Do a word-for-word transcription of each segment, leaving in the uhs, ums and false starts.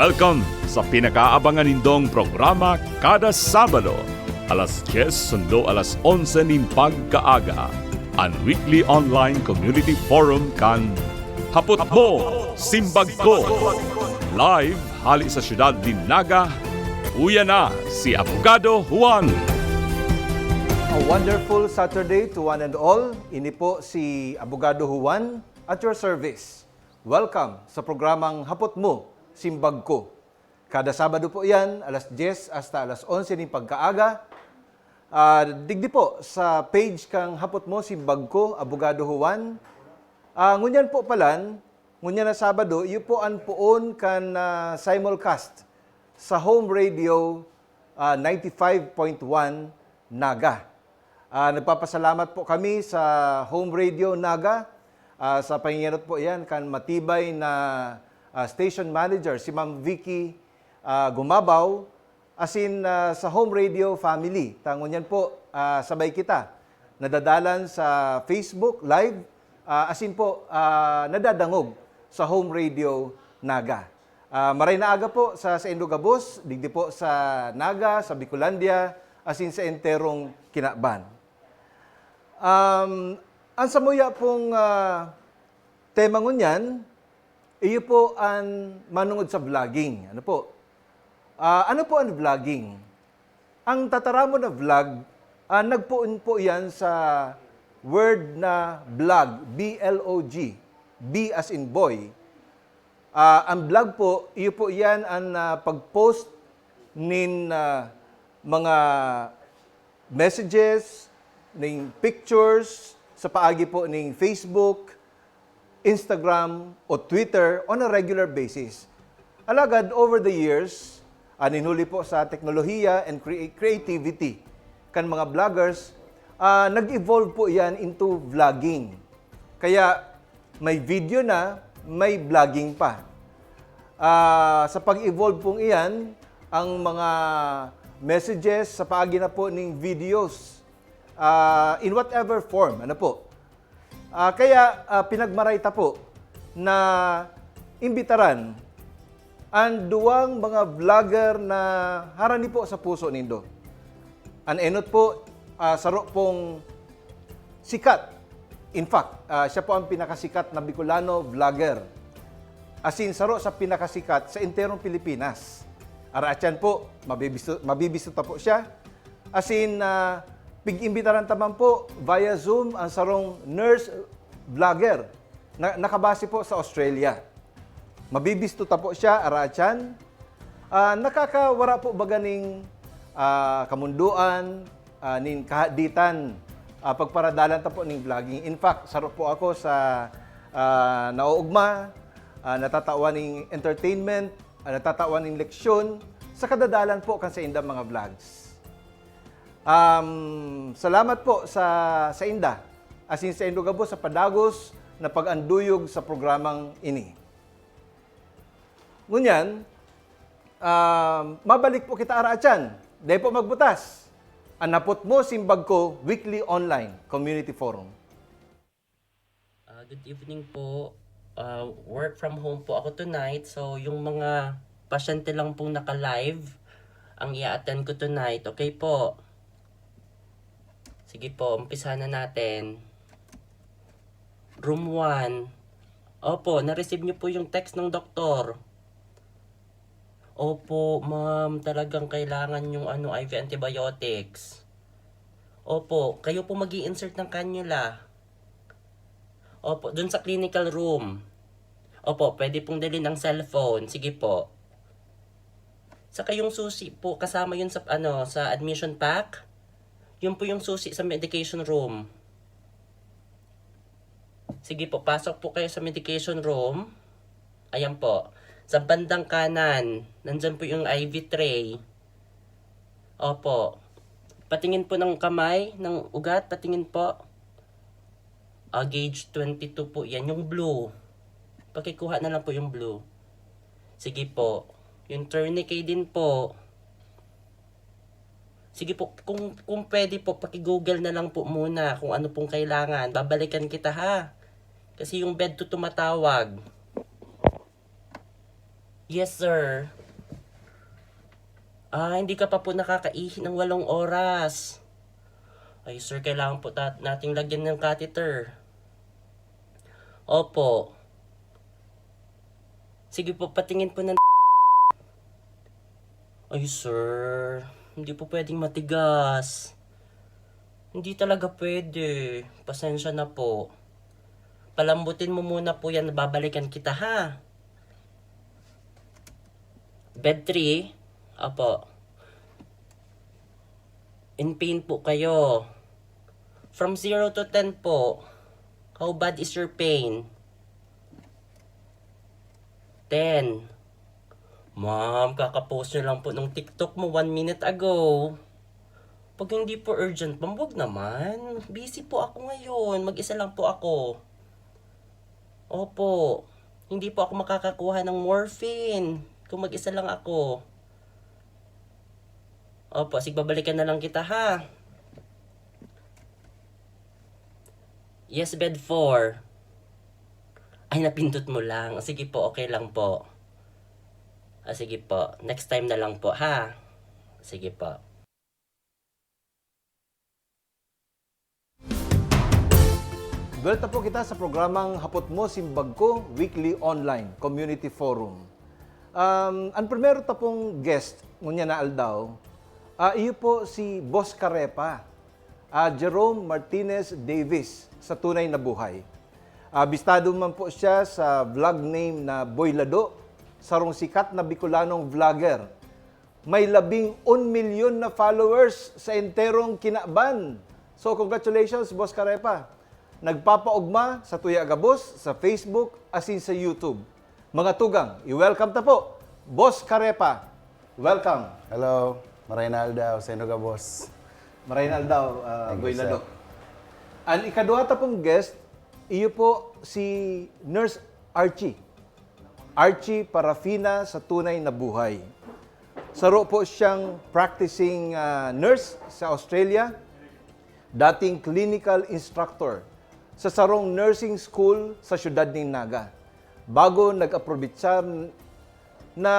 Welcome sa pinakaabangan nindong programa kada Sabado, alas diyes sundo alas onse nin pagkaaga, an weekly online community forum kan Hapot Mo, Simbag Ko. Live hali sa siyudad nin Naga, uya na si Abogado Juan. A wonderful Saturday to one and all. Ini po si Abogado Juan at your service. Welcome sa programang Hapot Mo, Simbag Ko. Kada Sabado po yan, alas diyes hasta alas onse nin pagkaaga. Ah, digdi po sa page kang Hapot Mo, Simbag Ko, Abogado Juan. Ah, ngunyan po palan, ngunyan na Sabado, iyo po an poon kan ah, simulcast sa Home Radio ah, ninety-five point one Naga. Ah, nagpapasalamat po kami sa Home Radio Naga, ah, sa pangingenot po yan kan matibay na ah, station manager, si Ma'am Vicky ah, Gumabaw, asin ah, sa Home Radio family. Ta ngunyan po, ah, sabay kita nadadalan sa Facebook Live, ah, asin po ah, nadadangog sa Home Radio Naga. Ah, maray na aga po sa saindo gabos, digdi po sa Naga, sa Bicolandia, asin sa enterong kinaban. Um, an samuya pong ah, tema ngunyan, iyo po an manungod sa vlogging. Ano po? Ah, ano po an vlogging? Ang tataramon na vlog, ah, nagpoon po yan sa word na blog, B L O G, B as in boy. Ah, ang blog po, iyo po yan ang ah, pag-post nin ah, mga messages, ning pictures sa paagi po ning Facebook, Instagram o Twitter on a regular basis. Alagad over the years, anin huli po sa teknolohiya and crea- creativity kan mga vloggers, ah, nag-evolve po yan into vlogging. Kaya may video na, may vlogging pa. Ah, sa pag-evolve pong iyan, ang mga messages sa paagi na po ning videos, ah, in whatever form, ano po. Ah, kaya ah, pinagmaray ta po na imbitaran ang duwang mga vlogger na harani po sa puso nindo. An enot po, ah, saro pong sikat. In fact, ah, siya po ang pinakasikat na Bicolano vlogger. Asin saro sa pinakasikat sa enterong Pilipinas. Araatyan po, mabibisto, mabibisto ta po siya. Asin ah, pig-imbitaran ta man po via Zoom ang sarong nurse vlogger na nakabase po sa Australia. Mabibisto ta po siya, araatyan. Ah, nakakawara po baga ning ah, kamundoan, ah, nin kahaditan, ah, pagparadalan ta po ning vlogging. In fact, saro po ako sa ah, nauugma, ah, natatawan ning entertainment, ah, natatawan ning leksyon sa kadadalan po kan saindang mga vlogs. Um, salamat po sa sainda, asin saindo gabos sa padagos na pag-anduyog sa programang ini. Ngunyan, um, mabalik po kita araatyan. Dai po magbutas. An Hapot Mo, Simbag Ko, weekly online community forum. Ah, good evening po. Ah, work from home po ako tonight. So, yung mga pasyente lang pong naka-live, ang i-attend ko tonight. Okay po. Sige po, umpisa na natin. Room one. Opo, na-receive niyo po yung text ng doktor. Opo, ma'am, talagang kailangan yung ano, I V antibiotics. Opo, kayo po mag-i-insert ng cannula. Opo, dun sa clinical room. Opo, pwede pong dalhin ang cellphone. Sige po. Saka yung susi po, kasama yun sa, ano, sa admission pack. Yun po yung susi sa medication room. Sige po, pasok po kayo sa medication room. Ayan po. Sa bandang kanan, nandyan po yung I V tray. Opo. Patingin po ng kamay, ng ugat, patingin po. Ah, gauge twenty-two po yan, yung blue. Pakikuha na lang po yung blue. Sige po. Yung tourniquet din po. Sige po, kung, kung pwede po, paki-google na lang po muna kung ano pong kailangan. Babalikan kita ha. Kasi yung bed to tumatawag. Yes, sir. Ah, hindi ka pa po nakakaihi ng walong oras. Ay, sir, kailangan po ta-, nating lagyan ng catheter. Opo. Sige po, patingin po ng... Ay, sir, hindi po pwedeng matigas. Hindi talaga pwede. Pasensya na po. Palambutin mo muna po yan, babalikan kita, ha? Bed three? Opo. In pain po kayo. From zero to ten po, how bad is your pain? Ten. Ma'am, kaka-post nyo lang po nung TikTok mo one minute ago. Pag hindi po urgent, ma'am, wag naman. Busy po ako ngayon. Mag-isa lang po ako. Opo. Hindi po ako makakakuha ng morphine kung mag-isa lang ako. Opo, sige, babalikan na lang kita, ha? Yes, bed four. Ay, napindot mo lang. Sige po, okay lang po. Ah, sige po. Next time na lang po, ha? Sige po. Buwelta po kita sa programang Hapot Mo, Simbag Ko, Weekly Online Community Forum. Um, ang primero tapong guest ngunyan na aldaw, ah, iyo po si Boss Karepa, ah, Jerome Martinez Davis, sa tunay na buhay. Ah, bistado man po siya sa vlog name na Boy Lado, sarong sikat na Bicolanong vlogger. May labing un milyon na followers sa enterong kinaban. So, congratulations, Boss Karepa. Nagpapaogma sa Tuya Gabos, sa Facebook, asin sa YouTube. Mga tugang, i-welcome ta po, Boss Karepa. Welcome. Hello. Maray na aldaw, Seno Gabos. Maray na aldaw, ah, Thank you, Boy sir. Lado. Ang ikaduha ta pong guest, iyo po si Nurse Archie. Archie Parafina sa tunay na buhay. Saro po siyang practicing, ah, nurse sa Australia, dating clinical instructor sa sarong nursing school sa siyudad nin Naga, bago nag-aprobitsar na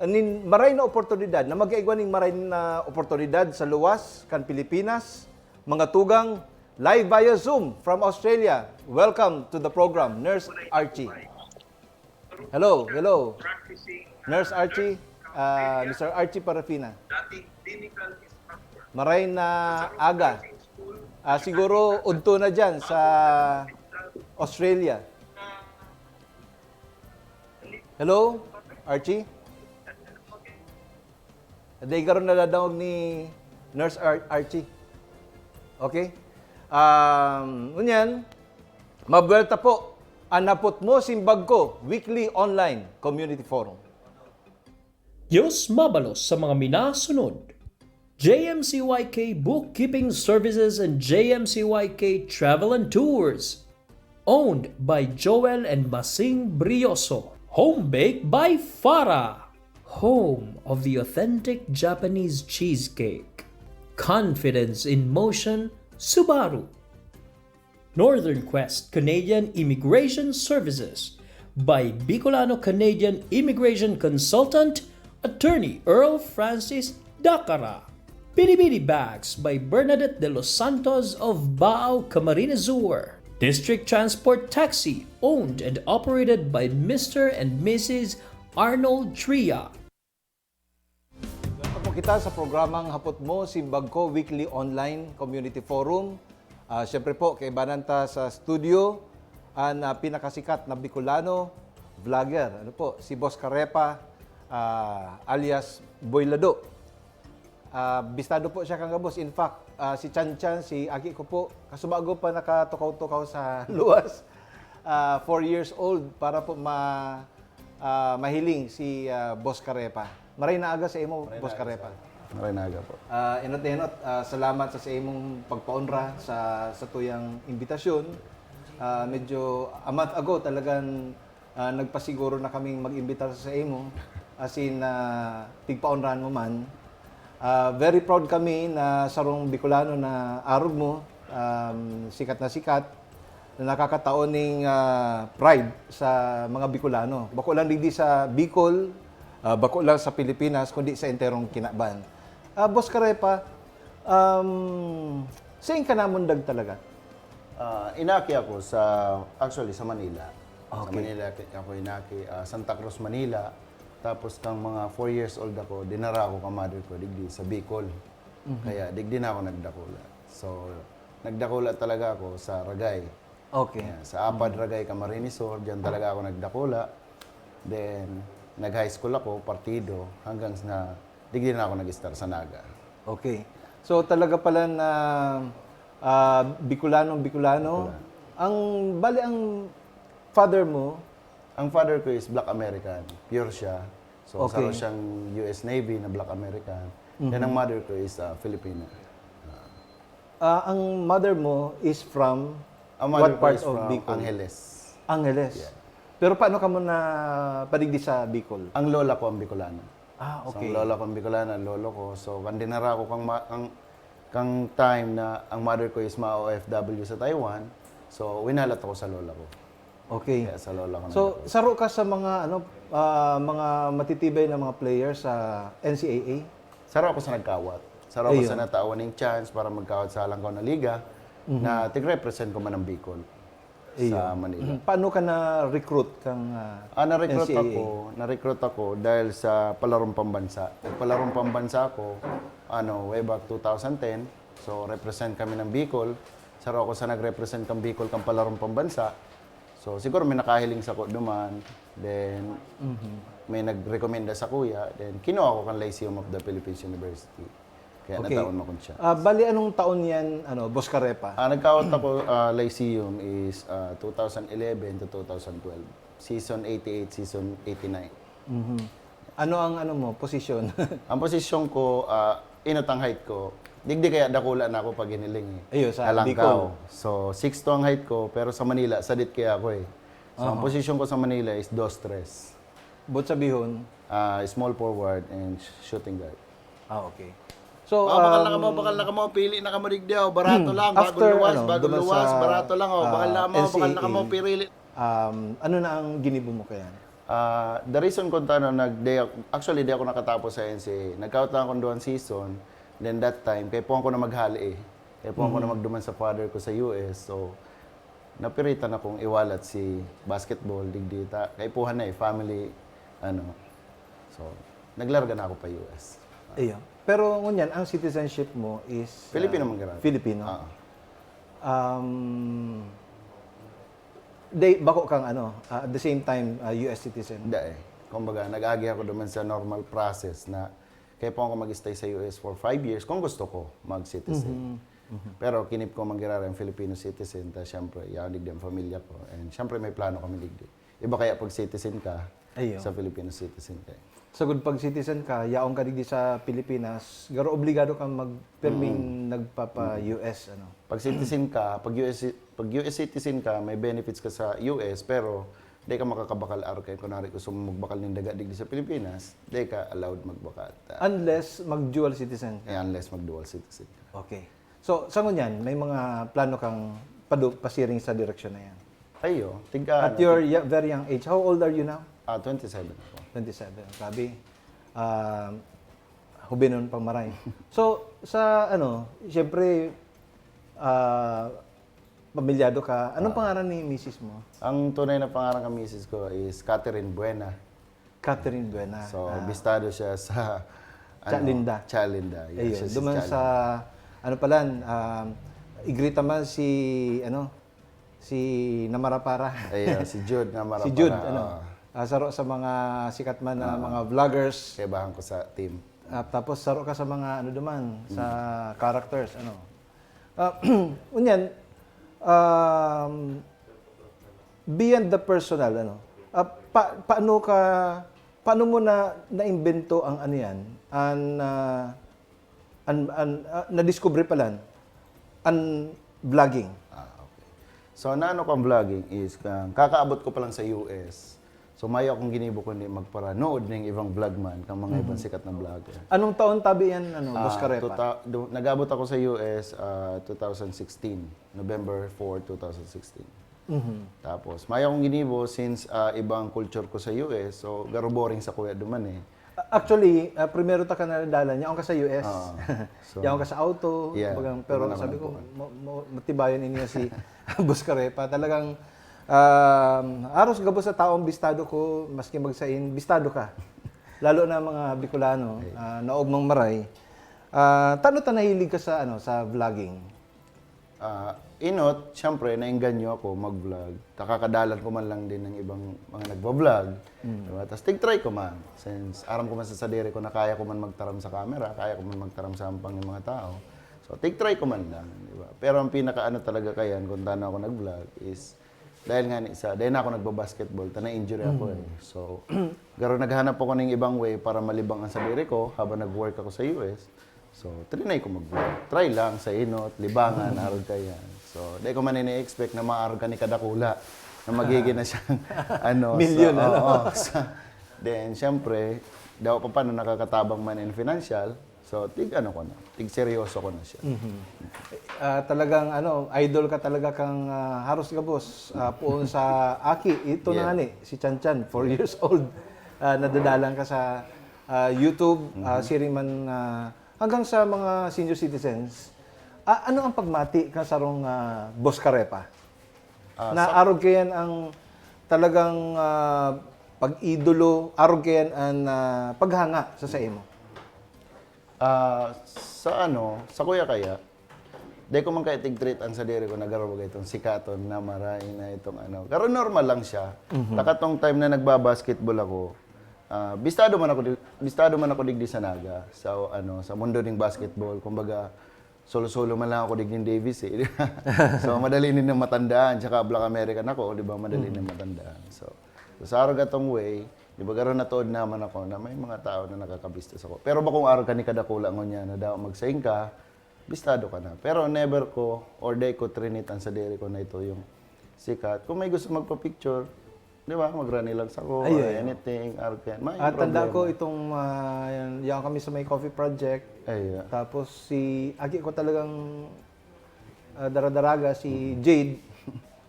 nin maray na oportunidad, na mag-igwa nin maray na oportunidad sa luwas kan Pilipinas. Mga tugang, live via Zoom from Australia. Welcome to the program, Nurse Archie. Hello, hello. Nurse Archie, ah, Mister Archie Parafina. Maray na aga. Ah, siguro udto na dyan sa Australia. Hello, Archie? Dai garo nadadangog ni Nurse Ar-, Archie. Okay? Um, ngunyan, mabuwelta po an Hapot Mo, Simbag Ko, weekly online community forum. Diyos mabalos sa mga minasunod. J M C Y K Bookkeeping Services and J M C Y K Travel and Tours. Owned by Joel and Masing Brioso. Home baked by Farah. Home of the authentic Japanese cheesecake. Confidence in motion, Subaru. Northern Quest Canadian Immigration Services by Bicolano Canadian Immigration Consultant, Attorney Earl Francis Dacara. Bini-Bini Bags by Bernadette de los Santos of Baao, Camarines Sur. District Transport Taxi, owned and operated by Mister and Missus Arnold Tria. Welcome po kita sa programang Hapot Mo, Simbag Ko Weekly Online Community Forum. Ah, siyempre po, kaibanan ta sa studio, ang, ah, pinakasikat na Bicolano vlogger, ano po, si Boss Karepa, ah, alias Boy Lado. Ah, bistado po siya kan gabos. In fact, ah, si Chan Chan, si aki ko po, kasubago pa nakatukaw-tukaw sa luwas, ah, four years old, para po ma-, ah, mahiling si, ah, Boss Karepa. Maray na aga sa imo, Maray na Boss aga, Karepa. Sir. Maray na aga po. Ah, enot-enot, ah, salamat sa, sa imong pagpaonra sa, sa tuyang imbitasyon. Ah, medyo a month ago, talagang, ah, nagpasiguro na kaming mag-imbitar sa imo, as in, ah, pigpaonrahan mo man. Ah, very proud kami na sarong Bicolano na arog mo, um, sikat na sikat. na nakakatao ning, ah, pride sa mga Bicolano. Bako lang digdi sa Bicol, ah, bako lang sa Pilipinas, kundi sa enterong kinaban. Ah, Boss Carepa, um, sain ka namundag talaga? Ah, inaki ako sa, actually, sa Manila. Sa Okay. Manila ako inaki, ah, Santa Cruz, Manila. Tapos kang mga four years old ako, dinara ako ka mother ko digdi sa Bicol. Kaya digdi na ako nagdakula. So, nagdakula talaga ako sa Ragay. Okay. Ayan, sa Apad, Ragay, Camarines Sur, diyan talaga ako nagdakula. Then, nag-high school ako, partido, hanggang na digdi na ako nag-start sa Naga. Okay. So talaga pala na ah, Bicolano, Bicolano. Ang bali ang father mo, Ang father ko is black American, pure siya. So, Okay. saro siyang U S Navy na black American. Then, ang mother ko is ah, Filipina. ah, ang mother mo is from Ang what mother ko part is of from Bicol? Angeles. Angeles. Yeah. Pero paano ka mo na padigdi sa Bicol? Ang lola ko ang Bicolano. Ah, So, okay. ang lola ko ang Bicolano, ang lolo ko. So, kan dinara ko kang, ma- kang, kang time na ang mother ko is ma-O F W sa Taiwan, so, winalat ako sa lola ko. Okay. Kaya sa lola ko So, nagdakula. saro ka sa mga ano ah, mga matitibay na mga players sa N C A A? Saro ako sa nagkawat. Saro ako Ayun. sa natawan ng chance para magkawat sa Halangkaw na Liga na tig-represent ko man ang Bicol sa Ayun. Manila. Mhm. Paano ka na-recruit kang ah, Ah, na-recruit N C A A? ako, na-recruit ako dahil sa palarong pambansa. Nagpalarong pambansa ako, ano, way back two thousand ten. So, represent kami ng Bicol. Saro ako sa nag-represent kang Bicol kang palarong pambansa. So, siguro may nakahiling sa ko duman. Then, may nagrekomenda sa kuya. Then, kinuha ako kan Lyceum of the Philippines University. Kaya Okay. nataon ako siya. Ah, bali anong taon yan, ano, Boss Carepa? Ah, nagkawat ako, ah, Lyceum is ah, two thousand eleven to two thousand twelve. Season eighty-eight, season eighty-nine. Mhm. Ano ang ano mo, posisyon? Ang posisyon ko, ah, inot ang height ko. Digdi kaya dakula na ako pag hiniling eh. Ayun, sa Halangkaw. Bicol. So, six two ang height ko, pero sa Manila, sadit kaya ako eh. So, ang Aha. posisyon ko sa Manila is dos tres. But sabihon, Ah, small forward and shooting guard. ah, okay. So, Oh, bakal na um, kamo, bakal na kamo, pili na kamo digdi, oh. Barato lang, after, bagong luwas, ano, bagong duman luwas, sa, barato lang, oh. Bakal ah, na mo, bakal na kamo, N C A A, pirili. Um, ano na ang ginibo mo kaya? Ah, the reason kung tano nag day, actually, di ako nakatapos sa N C A A. Nagkawat lang akong duwang season. Then that time, kay puwang ko na maghali eh. Kay puwang ko na magduman sa father ko sa U S. So, napiritan akong iwalat si basketball, digdi ta. Kay puhan na eh, family, ano. So, naglarga na ako pa U S. Iyo. Pero ngunyan, ang citizenship mo is uh, Filipino man giraray. Filipino. Ah. Um, day, bako kang ano, uh, at the same time, uh, U S citizen. Hindi eh. Kumbaga, nag-agi ako duman sa normal process na kaya po ako mag-stay sa U S for five years kung gusto ko mag-citizen. Pero kinip ko man giraray ang Filipino citizen, ta siyempre, yaon digdi ang pamilya ko. And siyempre, may plano kami digdi. Iba kaya pag citizen ka Ayun. sa Filipino citizen ka. Sagud pag citizen ka, yaon ka digdi sa Pilipinas, garo obligado kang magperming nagpapa-U S, ano. Pag citizen ka, pag U S, pag U S citizen ka, may benefits ka sa U S, pero di ka makakabakal arke. Kunwari, gusto mo magbakal ng daga digdi sa Pilipinas, di ka allowed magbakal. Unless mag-dual citizen ka. Eh, unless mag-dual citizen ka. Okay. So, sa ngunyan, may mga plano kang padu- pasiring sa direksyon na yan? Ayo, tigka At your y- very young age, how old are you now? Ah, twenty-seven ako. Twenty-seven. Grabe. Ah, hubinon pang maray. So, sa ano, siyempre, ah, pamilyado ka. Anong pangaran ni misis mo? Ang tunay na pangaran ng misis ko is Catherine Buena. Catherine Buena. So, Ah, bistado siya sa Cha Linda. Cha Linda. Ayun, Yes, yes, duman Cha sa, ano pala, um, igrita man si, ano, si Namarapara. Ayun, si Jude Namarapara. Si Jude, ano, Ah. ah, saro sa mga sikat man na mga vloggers. Kaibahan ko sa team. Ah, tapos saro ka sa mga, ano duman, sa characters, ano. Ah, unyan, um, beyond the personal, ano, ah, pa- paano ka, paano mo na naimbento ang ano yan, ang, ah, an, an, ah, na-discover pala, ang vlogging? Ah, okay. So, naano kong vlogging is, kang kakaabot ko pa lang sa U S, so mayo akong ginibo kundi magparanood ng ibang vlogman, kang mga ibang sikat na vlogger. Anong taon tabi yan, ano, Boss Ah, Carepa? two thou- do- nag-abot ako sa U S ah, two thousand sixteen, November four, two thousand sixteen. Mhm. Tapos, mayo akong ginibo since ah, ibang culture ko sa U S. So, garo boring sa kuya duman eh. Actually, ah, primero ta ka nadadalan, yaon ka sa U S. Ah, so, Yaon ka sa auto, yeah, bagang, pero wala sabi naman ko, mo, mo, matibayan niya si Boss Karepa. Talagang, um, haros gabos sa taong bistado ko, maski magsain, bistado ka. Lalo na mga Bicolano, ah, naog mang maray. Ah, tano ta nahilig ka sa, ano, sa vlogging? Ah, inot, siyempre, naengganyo ako mag-vlog. Kakakadalan ko man lang din ng ibang mga nagba-vlog. Diba? Tapos tig-try ko man. Since aram ko man sa sadiri ko na kaya ko man magtaram sa camera, kaya ko man magtaram sa hampang ng mga tao. So, tig-try ko man lang. Diba? Pero ang pinaka-ano talaga kayan kung tano ako nag-vlog is dahil nga ni sa, dahil na ako nagba-basketball, ta na-injury ako eh. So, garo naghanap ako ng ibang way para malibang ang sadiri ko habang nag-work ako sa U S. So, trinay ko mag-vlog. Try lang sa inot, libangan, arog ka yan. So, di ko man ini-expect na maarog ka ni kadakula na magiging na siyang ano, Milyon, sa, ano? Oo, sa, then, syempre, daw pa paano nakakatabang man in financial, so, tig ano ko na, tig seryoso ko na siya. Ah, talagang ano, idol ka talaga kang ah, haros gabos ah, poon sa aki. Ito na Yeah. nga ni, si Chan Chan, four years old. Ah, nadadalan ka sa ah, YouTube, ah, siring man ah, hanggang sa mga senior citizens. Ah, ano ang pagmati ka sarong ah, Boss Karepa? Ah, Na sa- arog kayan ang talagang ah, pag-idolo, arog kayan ang ah, paghanga sa sa imo. Ah, sa ano, sa kuya kaya, di ko man kaya tig-treat ang sadiri ko na garo baga itong sikaton na maray na itong ano. Pero normal lang siya. Takatong time na nagba-basketball ako, ah, bistado man ako di- bistado man ako digdi sa Naga sa ano, sa mundo ning basketball. Kumbaga, solo-solo man lang ako digdi ni Davis eh. So madali din na matandaan, tsaka Black American ako, di ba? Madali na matandaan. So, so sa arog atong way, di ba, garo natuod naman ako na may mga tao na nakakabistas ako. Pero bakong arog ka ni kadakula ngunyan na daw magsaing ka, bistado ka na. Pero never ko or di ko trinit ang sadiri ko na ito yung sikat. Kung may gusto magpa-picture, di ba, magrani lang sa ko Ay, or ay. Anything, arog yan. May Ah, tanda problema. ko itong ah, yan, yan kami sa may coffee project. Ay, yeah. Tapos si aki ko talagang ah, daradaraga, si Jade,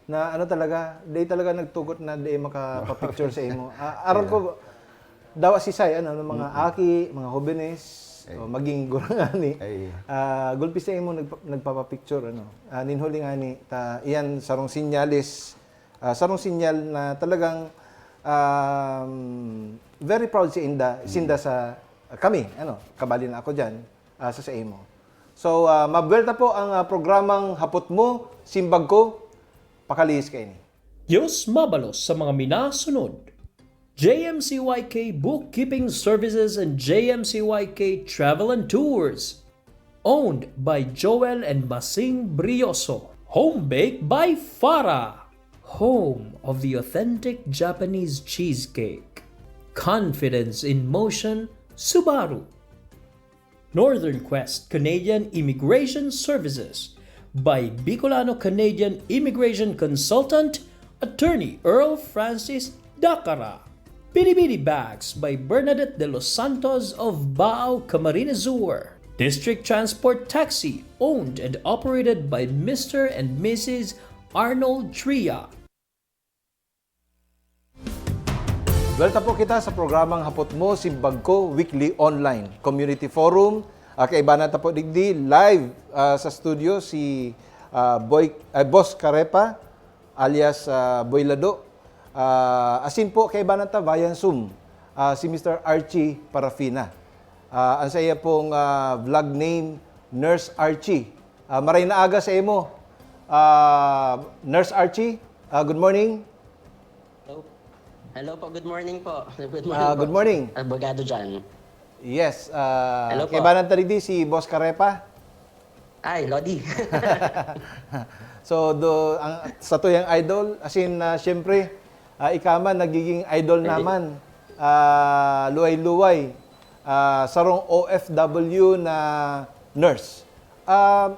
na ano talaga, di talaga nagtugot na di makapapicture sa imo. Ah, aron ko, dawa si Sai, ano, ng mga aki, mga hobenes, Ay. o maging gurangani. Ay. Ah, gulpi sa imo nagpa- nagpapapicture, ano. Ah, ninhuli nga ni, ta, iyan sarong sinyales, ah, sarong sinyal na talagang um, very proud si Inda, sinda sa kami, ano, kabali na ako diyan, ah, sa sa imo. So, ah, mabuwelta po ang ah, programang Hapot Mo, Simbag Ko, pakalihis kaini. Diyos mabalos sa mga minasunod. J M C Y K Bookkeeping Services and J M C Y K Travel and Tours. Owned by Joel and Basing Brioso. Home baked by Farah. Home of the authentic Japanese cheesecake. Confidence in motion, Subaru. Northern Quest Canadian Immigration Services by Bicolano Canadian Immigration Consultant Attorney Earl Francis Dacara. Bini-bini Bags by Bernadette De Los Santos of Baao, Camarines Sur. District Transport Taxi, owned and operated by Mister and Missus Arnold Tria. Welcome po kita sa programang Hapot Mo, Simbag Ko, Weekly Online Community Forum. Ah, kaibanan ta po digdi, live ah, sa studio si ah, Boy, ah, Boss Karepa, alias ah, Boy Lado. Ah, asin po, kaibanan ta via Zoom, ah, si Mister Archie Parafina. Ah, ang sa iya pong ah, vlog name, Nurse Archie. Ah, maray na aga sa imo, ah, Nurse Archie. Ah, good morning. Hello. Hello po, good morning po. Good morning Ah, po. Good morning. Abogado dyan. Yes, ah, Hello po. Kaibanan ta digdi si Boss Karepa. Ay, Lodi. So, do, ang, sa tuyang idol, as in, ah, siyempre, ah, ika man, nagiging idol naman. Ah, luway-luway. Ah, sarong O F W na nurse. Ah,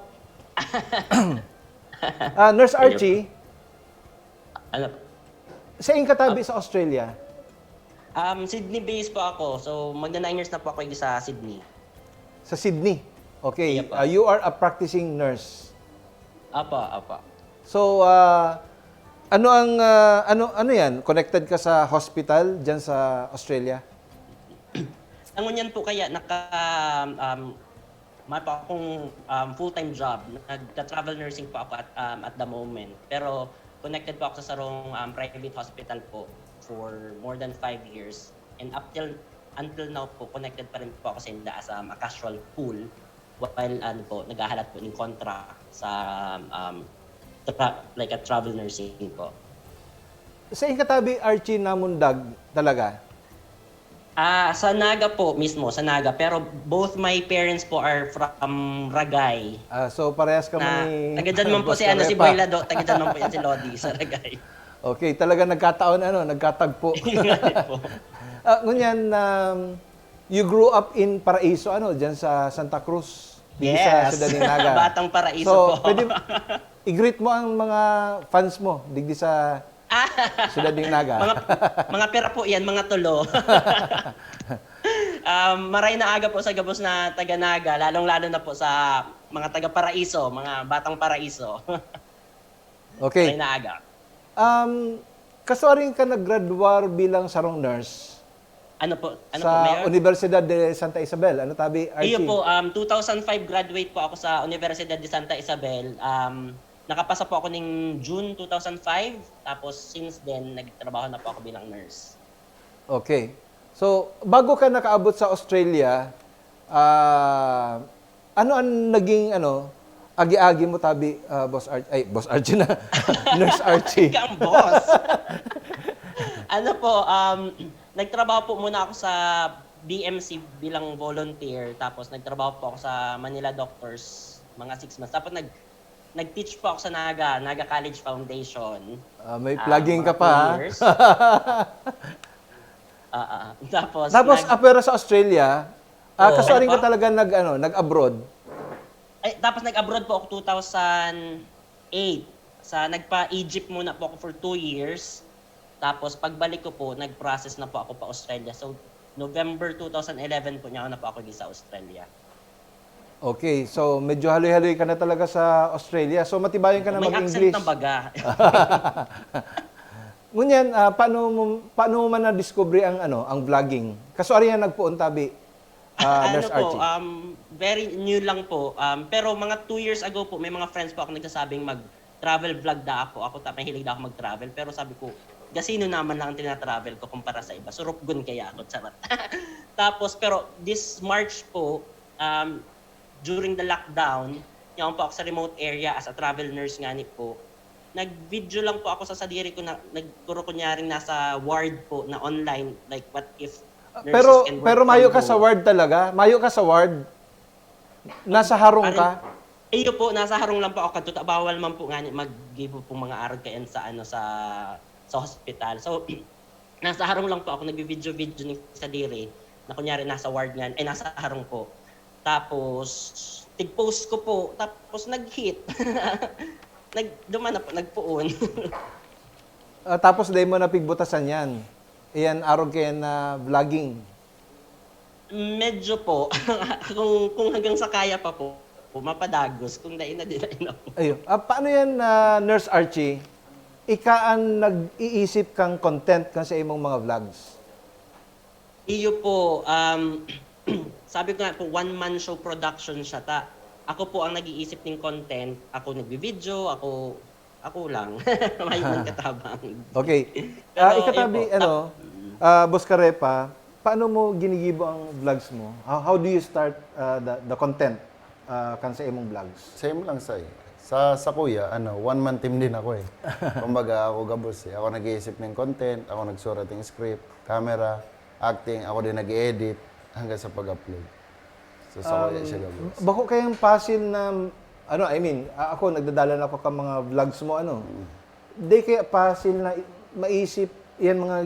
ah, Nurse Archie, Ano? sain ka tabi sa Australia? Um, Sydney based po ako. So, magna nine years na po ako sa Sydney. Sa Sydney. Okay. Yep. Ah, you are a practicing nurse. Apa, apa. So, ah, Ano ang, ah, ano, ano yan? Connected ka sa hospital dyan sa Australia? Sa ngunyan po kaya naka, um, may pa akong um, full-time job. Nagta-travel nursing po ako at, um, at the moment. Pero connected po ako sa sarong um, private hospital po for more than five years. And up till, until now po, connected pa rin po ako sa inda as um, a casual pool while ano po, naghahalat po ng contract sa um, tra- like a travel nursing po. Sa Ingkatabi, Archie, namundag talaga? Ah, sa Naga po mismo, sa Naga. Pero both my parents po are from Ragay. Ah, so, parehas ka Na, ni taga dyan man po Boss si, ano, si Carepa. Boy Lado, taga dyan man po yan si Lodi, sa Ragay. Okay, talaga nagkataon, ano, nagkatagpo. Yun nga po. Ah, ngunyan, um, you grew up in Paraiso, ano, dyan sa Santa Cruz, digdi sa Yes. Siyudad ng Naga. Batang Paraiso So, po. pwede i-greet mo ang mga fans mo, digdi sa Siyudad ng Naga. Mga, mga pera po yan, mga tulo. Um, maray na aga po sa gabos na taga Naga, lalong-lalo na po sa mga taga Paraiso, mga batang Paraiso. Okay. Maray na aga. Um, kasuaring ka naggraduar bilang sarong nurse Ano po? Ano sa po, Mayor? Universidad de Santa Isabel. Ano tabi, Archie? Iyo po, um, two thousand five graduate po ako sa Universidad de Santa Isabel. Um, nakapasa po ako ning June two thousand five. Tapos since then, nagtrabaho na po ako bilang nurse. Okay. So, bago ka nakaabot sa Australia, ah, ano ang naging, ano, agi-agi mo tabi, ah, Boss Arch-, ay, Boss Archie na, Nurse Archie? Kang boss. Ano po, um, nagtrabaho po muna ako sa B M C bilang volunteer, tapos nagtrabaho po ako sa Manila Doctors mga six months. Tapos nag, nag-teach po ako sa Naga, Naga College Foundation. Ah, may Ah, plugging mga ka pa, two ha? years. Ah, ah. Tapos, Tapos, nag- ah, pero sa Australia, ah, Oo, kasuaring ano ka pa? talaga nag, ano, nag-abroad? Eh, tapos nag-abroad po ako two thousand eight. Sa, nagpa-Egypt muna po ako for two years. Tapos pagbalik ko po, nag-process na po ako pa Australia. So, November two thousand eleven po niya na po ako sa Australia. Okay, so medyo haloy-haloy ka na talaga sa Australia. So matibayan ka na May mag-English. Accent na baga. Ngunyan, ah, paano mo, paano mo man na-discover ang, ano, ang vlogging? Kasuaring nagpoon tabi, ah, Ano Nurse po, Archie? Um, very new lang po. Um, pero mga two years ago po, may mga friends po ako nagsasabing mag-travel vlog daw ako. Ako, ta-, mahilig daw ako mag-travel. Pero sabi ko, gasino naman lang ang tinatravel ko kumpara sa iba. Surupgon kaya ako, charot. Tapos, pero this March po, um, during the lockdown, yaon po ako sa remote area as a travel nurse nga ni po. Nag-video lang po ako sa sadiri ko na nagkuro kunyaring nasa ward po na online, like what if nurses Pero can work pero from mayo ka home. Sa ward talaga? Mayo ka sa ward? Nasa harong ka? Iyo po, nasa harong lang po ako kadto. Ta-, bawal man po nga ni mag-give po mga arog kayan sa, ano, sa, sa hospital. So, nasa harong lang po ako, nagbi-video-video ni sadiri, na kunyari nasa ward nga, ay, nasa harong po. Tapos, tig-post ko po, tapos nag-hit. Nag-, duman na po, nagpoon. Ah, tapos dai mo na pigbutasan yan. Iyan arog kayan na vlogging. Medyo po. Kung, kung hanggang sa kaya pa po, po, mapadagos. Kung dai na, di na enough. Ayun. Ah, paano yan, ah, Nurse Archie? Ika ang nag-iisip kang content kan sa imong mga vlogs? Iyo po, um, sabi ko nga po, one-man show production siya. Ta, ako po ang nag-iisip ng content. Ako nagbi-video, ako, ako lang. May man katabang. Okay. Pero, Ah, ikatabi, yun po, ano, ah, Boss Carepa, paano mo ginigibo ang vlogs mo? How, how do you start, ah, the, the content, ah, kan sa imong vlogs? Same lang, Sai. Sa, sa kuya, ano, one-man team din ako eh. Kumbaga, ako gabos eh. Ako nag-iisip ng content, ako nagsurat ng script, camera, acting, ako din nag-edit, hanggang sa pag-upload. So, sa kuya siya gabos. Bako kayang pasil na, ano, I mean, a-, ako, nagdadalan ako ka mga vlogs mo, ano. Di kaya pasil na i-, maisip, yan mga,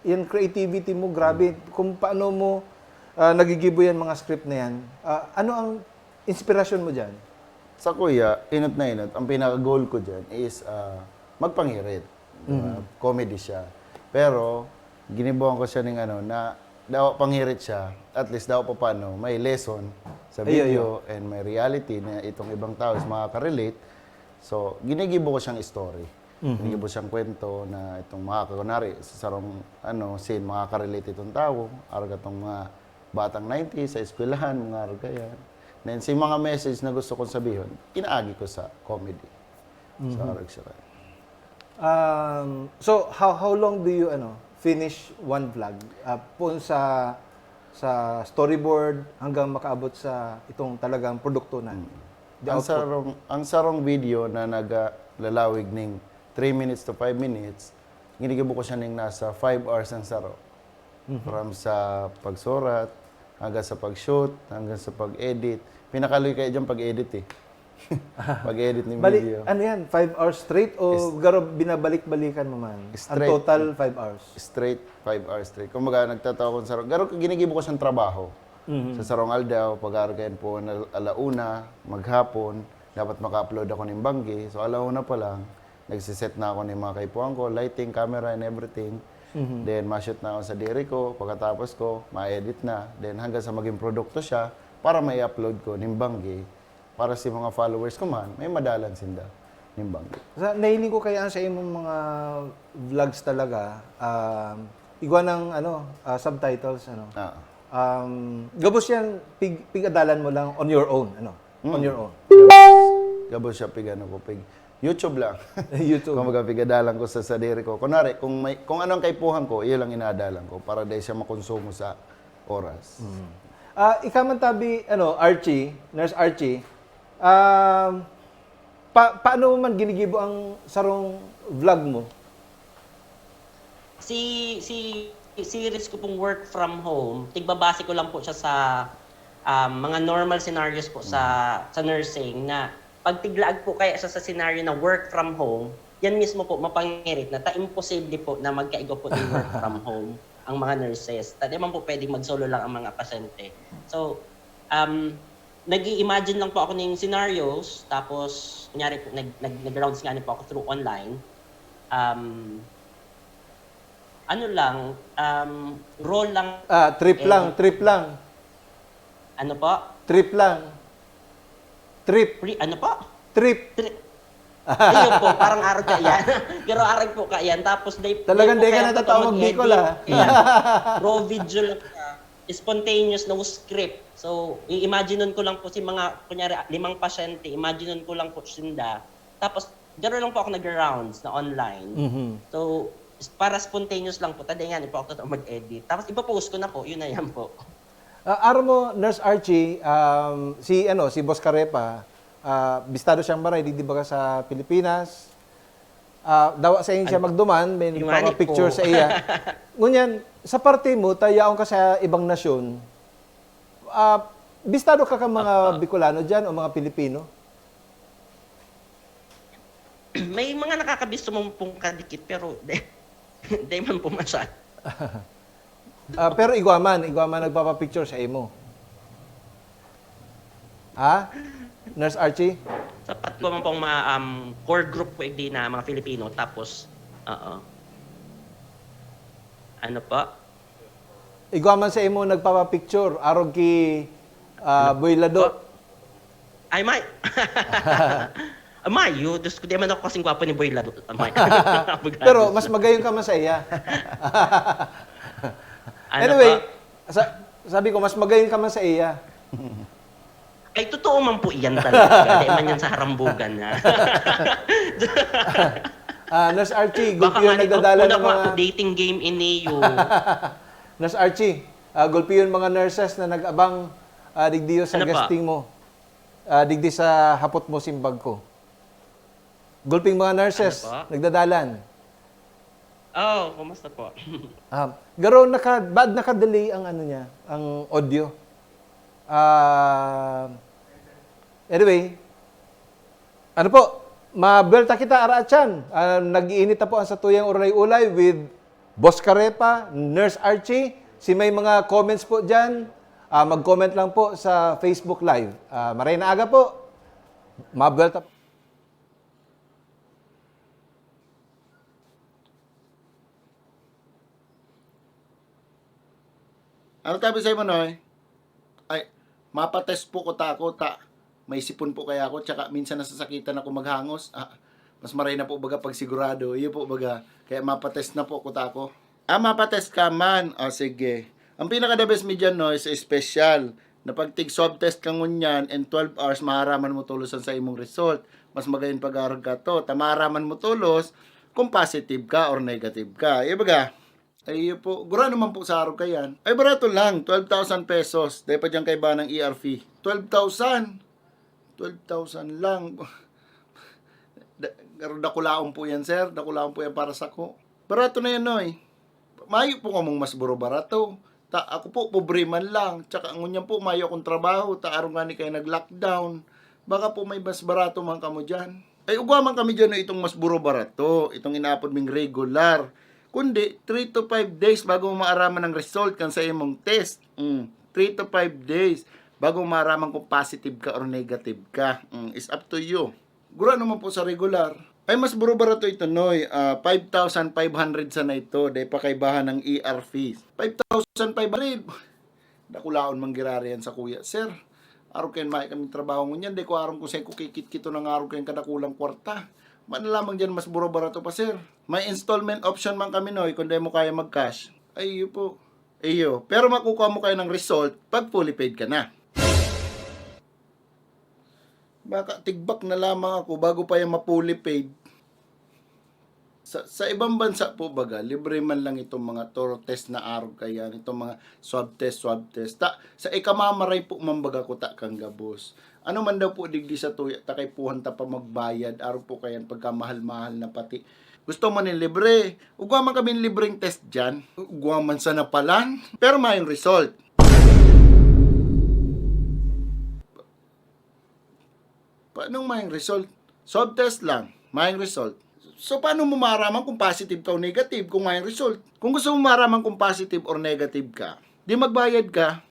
yan creativity mo, grabe. Kung paano mo ah, nagigibo yan mga script na yan. Ah, ano ang inspirasyon mo dyan? Sa kuya, inot na inot, ang pinaka-goal ko dyan is ah, magpangirit. Diba? Comedy siya. Pero, ginibuhan ko siya ng ano, na daw pangirit siya, at least daw pa paano, may lesson sa Ayun, video and may reality na itong ibang tao is makaka-relate. So, ginigibo ko siyang story. Mhm. Ginigibo siyang kwento na itong mga, kunwari, sa sarong, ano, scene, makaka-relate itong tawo, arog itong mga batang nineties, sa eskwelahan, mga arog kaiyan. Then, si mga message na gusto kong sabihon, inaagi ko sa comedy. So, Mhm. arog siya. Um, so, how, how long do you, ano, finish one vlog? Ah, poon sa, sa storyboard hanggang makaabot sa itong talagang produkto na? Mm. The Ang output. sarong, ang sarong video na naglalawig ning three minutes to five minutes, ginigibo ko siya ning nasa five hours ang saro. Mhm. From sa pagsurat, hanggang sa pag-shoot, hanggang sa pag-edit. Pinakaluy kaya dyan pag-edit eh. Pag-edit ng Bali, video. ano yan? Five hours straight o Is- garo binabalik-balikan mo man? Ang Straight. total, five hours? Straight, five hours straight. Kumbaga, nagtatawa ko sa, garo, ginigibo ko siyang trabaho. Mhm. Sa sarong aldaw, pag-aarog kayan po, al-, alauna, maghapon, dapat maka-upload ako ng banggi. So, alauna pa lang, nagsiset na ako ng mga kaipuhan ko, lighting, camera, and everything. Mhm. Then, ma-shoot na ako sa diri ko. Pagkatapos ko, ma-edit na. Then, hanggang sa maging produkto siya para ma-upload ko ng banggi. Para sa mga followers ko man, may madalan sinda ng banggi. Sa, nahiling ko kaya sa imong mga vlogs talaga, um, igwa ng, ano, ah, subtitles, ano? Ah. Um, gabos yan, pig-, pig-adalan mo lang on your own, ano? On Mm. your own. Gabos. Gabos siya, pig-ano ko, pig-, YouTube lang. YouTube. Kumbaga, pig-adalan ko sa sadiri ko. Kunwari, kung may, kung anong kaipuhan ko, iyon lang inaadalan ko para dahil siya makonsumo sa oras. Mm. Ah, ika man tabi, ano, Archie, Nurse Archie, um, pa-, paano mo man ginigibo ang sarong vlog mo? Si, si, si series ko pong work from home, tigbabase ko lang po siya sa, um, mga normal scenarios po sa, Mm. sa nursing na pag tiglaag po kaya siya sa scenario na work from home, yan mismo po mapangirit na ta imposible po na magkaigwa po ng work from home ang mga nurses. Ta di man po pwedeng mag-solo lang ang mga pasyente. So, um, nag-i-imagine lang po ako ng scenarios, tapos kunyari po, nag-, nag-, nag-rounds nga po ako through online. Um, ano lang, um, role lang. Ah, trip Eh, lang, trip lang. Ano po? Trip lang. Trip. Pri-, ano po? Trip. Trip. Ayun po, parang arog ka yan. Pero arog po ka yan. Tapos, day, Talagang day po di ka kaya natatawag ako mag-edit. Bicol, ah. Ayan. Raw video lang siya. Spontaneous, no script. So, i-imagineon ko lang po si mga, kunyari, limang pasyente, imagineon ko lang po sinda. Tapos, gano'n lang po ako nag-rounds na online. Mhm. So, para spontaneous lang po, ta di nga po ako totoo mag-edit. Tapos, ipopost ko na po, yun na yan po. Ah, aram mo, Nurse Archie, um, si, ano, si Boss Carepa, ah, bistado siyang maray, di, di ba ka sa Pilipinas? Ah, dawa sa siya Ano? magduman, may Yung ani nagpapapicture po. sa iya. Ngunyan, sa parte mo, ta yaon ka sa ibang nasyon, ah, bistado ka ka mga Ah, ah. Bicolano dyan o mga Pilipino? May mga nakakabisto mo pong kadikit, pero di, di man po masyado. Ah, pero igwa man, igwa man nagpapapicture sa imo. Ha? Nurse Archie? Sapat ko man pong ma-, um, core group ko igdi na mga Filipino, tapos, oo. Ano po? Igwa man sa imo nagpapapicture, arog ki, ah, Ano Boy Lado. po? Ay, may. Ay, may, yo, Diyos ko, di man ako kasing gwapo ni Boy Lado. Ay, may. Pero mas magayon ka man sa iya. Ano Anyway, po? sa-, sabi ko, mas magayon ka man sa iya. Ay, totoo man po iyan talaga. Di man yan sa harambugan na. Ah, Nurse Archie, Baka gulpi yung nga nito, nagdadala una ng ko nga mga po, dating game ini, yo. Nurse Archie, ah, gulpi yung mga nurses na nag-abang, ah, digdiyo sa Ano po? guesting mo. Ah, digdi sa hapot mo, simbag ko. Gulping mga nurses, Ano po? nagdadalan. Oh, kumusta po? Ah, garo, naka-, bad naka-delay ang ano niya, ang audio. Ah, anyway, ano po, mabuelta kita, Ara Chan. Ah, nag-iinit na po ang satuyang Uray-Ulay with Boss Carepa, Nurse Archie. Si may mga comments po dyan, ah, mag-comment lang po sa Facebook Live. Ah, maray na aga po. Mabuelta po. Ano tabi sa'yo, Manoy? Ay, mapatest po ko ta ako, ta may sipon po kaya ako, tsaka minsan nasasakitan ako maghangos. Ah, Mas maray na po baga pag sigurado. Iyo po baga. Kaya mapa-test na po kuta ko. Ah, mapa-test ka man. O, sige. Ang pinaka-the best mi dyan, no, is special. Na pag tig-swab test ka ngunyan, in twelve hours, maaraman mo tolos an sa imong result. Mas magayon pag-arog ka to. Ta maaraman mo tolos kung positive ka or negative ka. Iyo baga? Ay, iyo po. Gurano man po sa arog ka yan. Ay, barato lang. Twelve thousand pesos. Dahil pa dyan kaiba ng E R fee. Twelve thousand? Twelve thousand lang. Da-, pero dakulaon po yan, sir. Dakulaon po yan para sako. Barato na yan, Noy. Mayo po kamong mas buro-barato. Ta, ako po, pobre man lang. Tsaka ngunyan po, mayo akong trabaho. Ta, arog ngani kaya nag-lockdown. Baka po may mas barato man kamo dyan. Ay, ugwa man kami dyan, no, itong mas buro-barato. Itong inaapod ming regular. Kundi, three to five days bago mo maaraman ang result kan sa imong test. Mm, three to five days bago mo maaraman kung positive ka or negative ka. Mm, it's up to you. Gurano man po sa regular. Ay, mas buro-barato ito, Noy. Ah, five thousand five hundred sana ito. Dahil pakaibahan ng E R fees. Five thousand five hundred. Dakulaon man giraray yan sa kuya. Sir, arog kayan mayo kaming trabaho ngunyan. Di ko aram kung saan ko kikit-kito ng arog kayan kadakulang kwarta. Mayo na lamang dyan mas buro-barato pa, sir. May installment option man kami, Noy, kung di mo kaya mag-cash. Ay, iyo po. Iyo. Pero makukuha mo kayo ng result pag fully paid ka na. Baka tigbak na lamang ako bago pa yan ma-fully paid. Sa, sa ibang bansa po baga, libre man lang itong mga thorough test na arog kayan, itong mga swab test, swab test. Ta, sa ikamamaray po man baga kuta kan gabos. Ano man daw po digdi sa tuya, ta kaipuhan ta pa magbayad, arog po kayan pagkamahal-mahal na pati. Gusto mo nin libre? Ugwa man kami libreng test dyan. Ugwa man sana palan, pero mayong result. Paanong mayong result? Swab test lang, mayong result. So, paano mo maaraman kung positive ka o negative kung mayong result? Kung gusto mo maaraman kung positive or negative ka, di magbayad ka.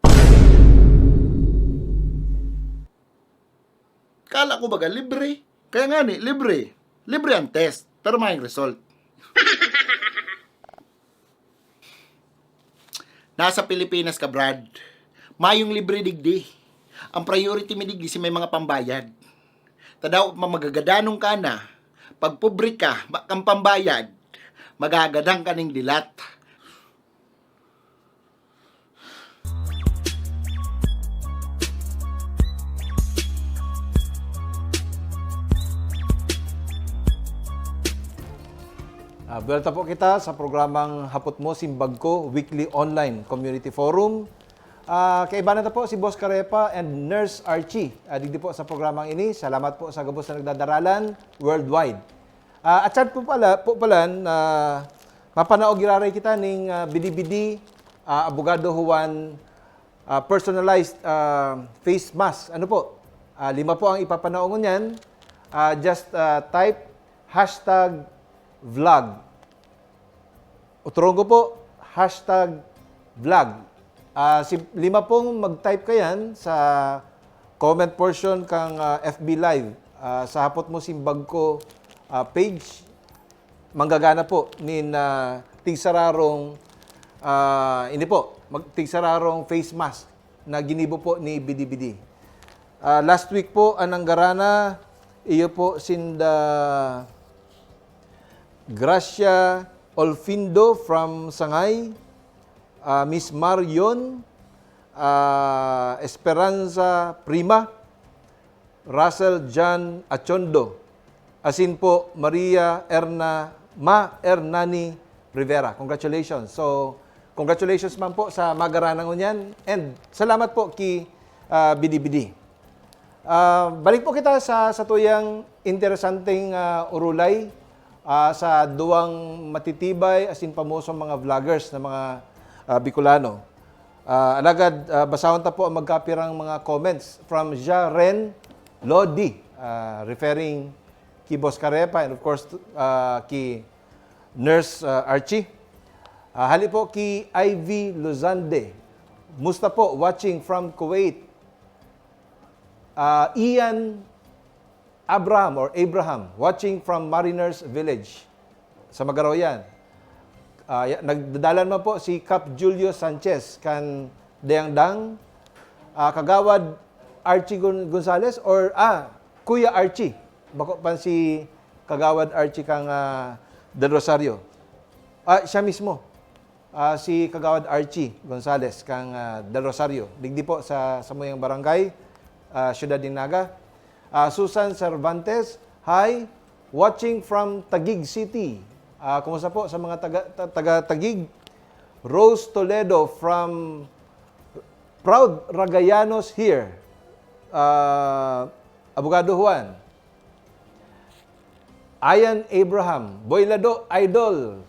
Kala ko baga, libre. Kaya nga ni, libre. Libre ang test, pero mayong result. Nasa Pilipinas ka, Brad. Mayong libre digdi. Ang priority mi digdi si may mga pambayad. Ta daw, ma-, magagadanon ka na. Pag pobre ka, ma-, kang pambayad, magagadan ka ning dilat. Ah, buwelta po kita sa programang Hapot Mo, Simbag Ko, weekly online community forum. Ah, kaibanan ta po si Boss Karepa and Nurse Archie. Ah, digdi po sa programang ini. Salamat po sa gabos na nagdadaralan worldwide. Ah, at sad po pala, po pala, na mapanaog giraray kita ning, ah, Bidi-Bidi, ah, Abogado Juan, ah, personalized, ah, face mask. Ano po? Ah, lima po ang ipapanaog niyan. Ah, just, ah, type hashtag vlog. Uturon ko po, hashtag vlog. Ah, si, lima pong mag-type kayan sa comment portion kang, ah, F B Live, ah, sa Hapot Mo Simbag Ko, ah, page. Manggagana po nin, ah, tigsararong, ah, ini po, mag-, tigsararong face mask na ginibo po ni Bidi-Bidi. Ah, last week po, ang nanggarana, iyo po sinda Gracia Olfindo from Sangay, ah, Miss Marion, ah, Esperanza Prima, Russell John Achondo, asin po Maria Erna, Ma Ernani Rivera. Congratulations. So, congratulations man po sa magarana ngunyan. And salamat po ki, ah, Bidi-Bidi. Ah, balik po kita sa, sa tuyang interesanteng, ah, urulay, ah, sa duwang matitibay asin pamosong mga vloggers na mga, ah, Bicolano. Ah, alagad, ah, basahon ta po ang magkapirang mga comments from Ja Ren Lodi, ah, referring ki Boss Karepa and of course, ah, ki Nurse, ah, Archie. Ah, hali po ki Ivy Luzande. Musta po? Watching from Kuwait. Ah, Ian Abraham or Abraham, watching from Mariners Village sa Magaroyan. Ah, ya-, nagdadalan man po si Cap Julio Sanchez kan Dayangdang, ah, Kagawad Archie Gon-, Gonzales or, ah, Kuya Archie. Bako pan si Kagawad Archie kang, ah, Del Rosario. Ah, siya mismo. Ah, si Kagawad Archie Gonzales kang, ah, Del Rosario. Digdi po sa samuyang barangay, ah, siyudad nin Naga. Ah, Susan Cervantes, "Hi, watching from Taguig City." Ah, kumusta po sa mga taga, ta-, taga Taguig? Rose Toledo from Proud Ragayanos here. Ah, Abogado Juan. Ian Abraham, Boy Lado, idol.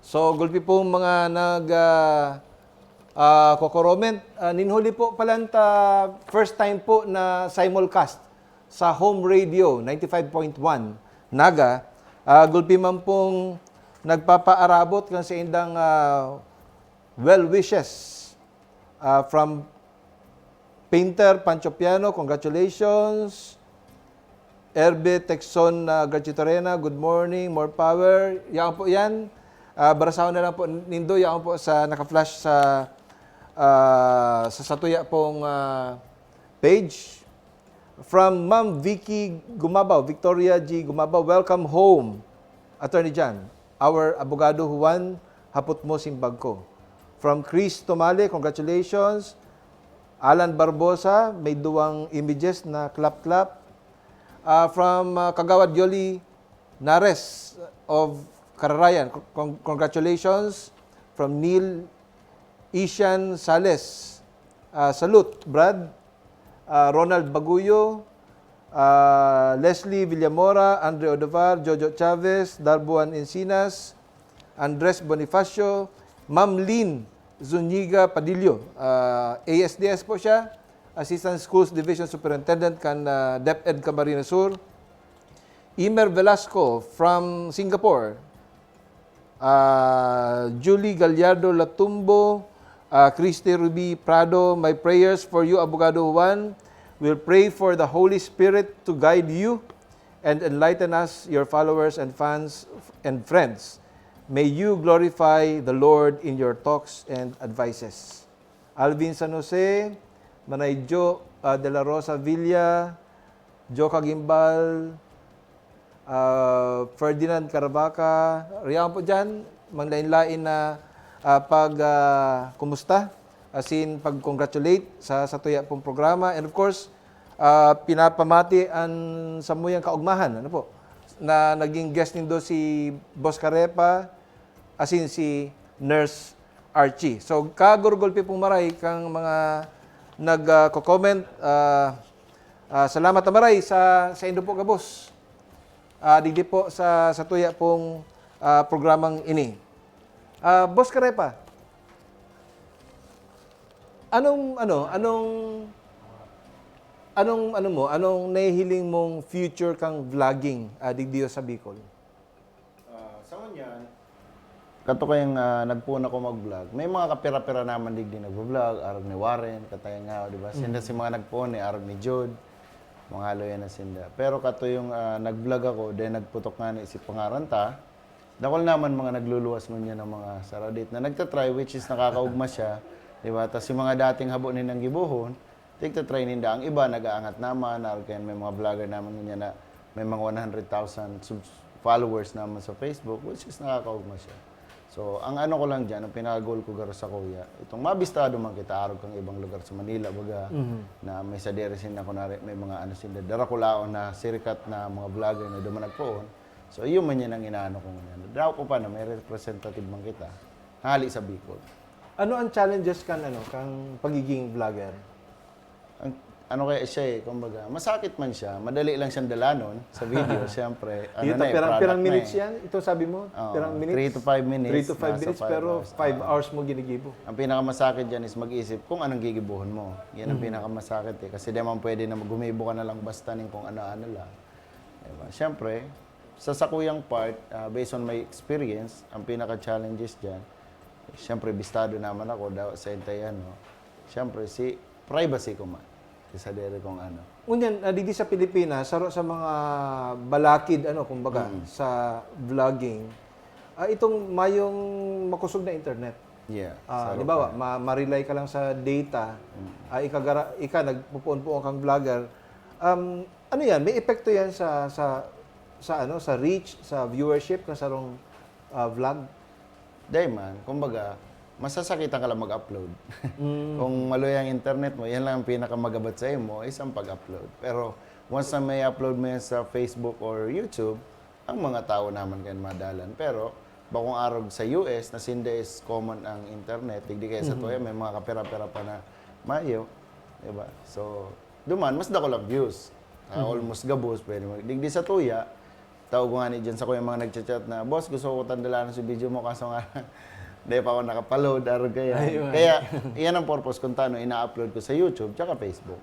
So, gulpi pong mga nag, ah, ah, kokoroment. Ah, nin huli po pala ta first time po na simulcast sa Home Radio ninety-five point one Naga. Ah, gulpi man pong nagpapaarabot kan saindang, ah, well wishes, ah, from Painter Pancho Piano, congratulations. Erbe Texon, ah, Garchitorena, good morning, more power. Yaon po yan. Ah, barasahon na lang po nindo, yaon po sa naka-flash sa, ah, sa satuya pong, ah, page. From Ma'am Vicky Gumabaw, Victoria G Gumabaw, welcome home, Attorney John. Our Abogado Juan, hapot mo simbag ko. From Chris Tomale, congratulations. Alan Barbosa, may duwang images na clap-clap. Ah, from, ah, Kagawad Yoli Nares of Kararayan, con-, congratulations. From Neil Ishan Sales, ah, salute, Brad. Ah, Ronald Baguyo, ah, Leslie Villamora, Andre Odovar, Jojo Chavez, Darbuan Encinas, Andres Bonifacio, Ma'am Lynn Zuniga Padillo. Ah, A S D S po siya, Assistant Schools Division Superintendent kan, ah, DepEd Camarines Sur. Imer Velasco from Singapore. Ah, Julie Gallardo Latumbo, ah, Christy Ruby Prado, my prayers for you, Abogado Juan. We'll pray for the Holy Spirit to guide you and enlighten us, your followers and fans and friends. May you glorify the Lord in your talks and advices. Alvin San Jose, Manay Jo, ah, De La Rosa Villa, Jo Kagimbal, ah, Ferdinand Caravaca, riyan po dyan, manglain-lain na, ah, pag, ah, kumusta, asin pag-congratulate sa, sa tuya pong programa. And of course, ah, pinapamati an samuyang kaugmahan, ano po, na naging guest nindo si Boss Carepa, asin si Nurse Archie. So, kagurgulpi pong maray kang mga nag, ah, ko-comment. Ah, ah, salamat na maray sa, sa indo po gabos. Ah, digdi po sa, sa tuya pong, ah, programang ini. Ah, Boss Carepa, anong, ano, anong, anong, ano mo, anong nahihiling mong future kang vlogging, ah, digdi sa Bicol? Ah, sa ngunyan, kato kayang, ah, nagpoon ako mag-vlog. May mga kapira-pira naman digdi nagvo-vlog, arog ni Warren, kataya nga, di ba? Sinda Mm. si mga nagpoon ni arog ni Jod, mga haloy na sinda. Pero kato yung, ah, nag-vlog ako, then nagputok nga ni si pangaran ta. Dakul naman mga nagluluwas ngunyan ng mga saradit na nagtatry, which is nakakaugma siya, di ba? Tas yung mga dating habo nilang gibohon, tigta-try ninda. Ang iba, nag-aangat naman, arog kayan may mga vlogger naman ngunyan na may mga one hundred thousand subs-, followers naman sa Facebook, which is nakakaugma siya. So, ang ano ko lang dyan, ang pinaka-goal ko garo sa kuya, itong mabistado man kita, arog kang ibang lugar sa Manila, baga, Mhm. na may sadiri sinda, kunwari, may mga ano sinda, darakulaon na sirikat na mga vlogger na duman nagpoon. So, yun man yan ang inaano ko ngunyan. Daw ko pa na may representative man kita, hali sa Bicol. Ano ang challenges kan, ano, kang pagiging vlogger? Ang, ano kaya siya eh, kumbaga, masakit man siya, madali lang siyang dalanon sa video, siyempre. Ano Dito, na eh, pirang, product pirang na minutes eh. yan? Ito sabi mo? Oo, Pirang minutes? three to five minutes, Three to five nasa minutes, five pero hours. five Oo. hours mo ginigibo. Ang pinakamasakit dyan is mag-isip kung anong gigibuhon mo. Yan ang Mhm. pinakamasakit eh. Kasi di man pwede na gumibo ka na lang basta ning kung ano-ano lang. Diba? Siyempre, sa sakuyang part, ah, based on my experience, ang pinaka-challenges dyan, siyempre, bistado naman ako, daw, sa entay, ano, siyempre, si privacy ko man. Sa dere kong ano. Ngunyan, ah, digdi sa Pilipinas, saro sa mga balakid, ano, kumbaga, Mm. sa vlogging, ah, itong mayong makosog na internet. Yeah, Ah, saro halimbawa, pa. ma-, ma-rely ka lang sa data, Mm. ah, ika gara-, ika, nagpupuon-puon kang vlogger. Um, ano yan? May epekto yan sa, sa, sa ano, sa reach, sa viewership kan sarong, ah, vlog? Dai man, kumbaga, masasakitan ka lang mag-upload. Mm. Kung maluya ang internet mo, yan lang ang pinakamagabat sa imo, is ang pag-upload. Pero once na may upload mo yan sa Facebook or YouTube, ang mga tao naman kayan madalan. Pero bakong arog sa U S, na sinda is common ang internet, digdi kaya sa tuya, may mga kapira-pira pa na mayo, di ba? So, duman, mas dako lang views. Ah, almost gabos, pwede mag-, digdi sa tuya, tao ko nga ni dyan sa kuya mga nagchat-chat na, "Boss, gusto ko tandalanan sa video mo, kaso nga, di pa ako nakapaload, arog kaya." Ayun. Kaya, yan ang purpose kung tano ina-upload ko sa YouTube, tsaka Facebook.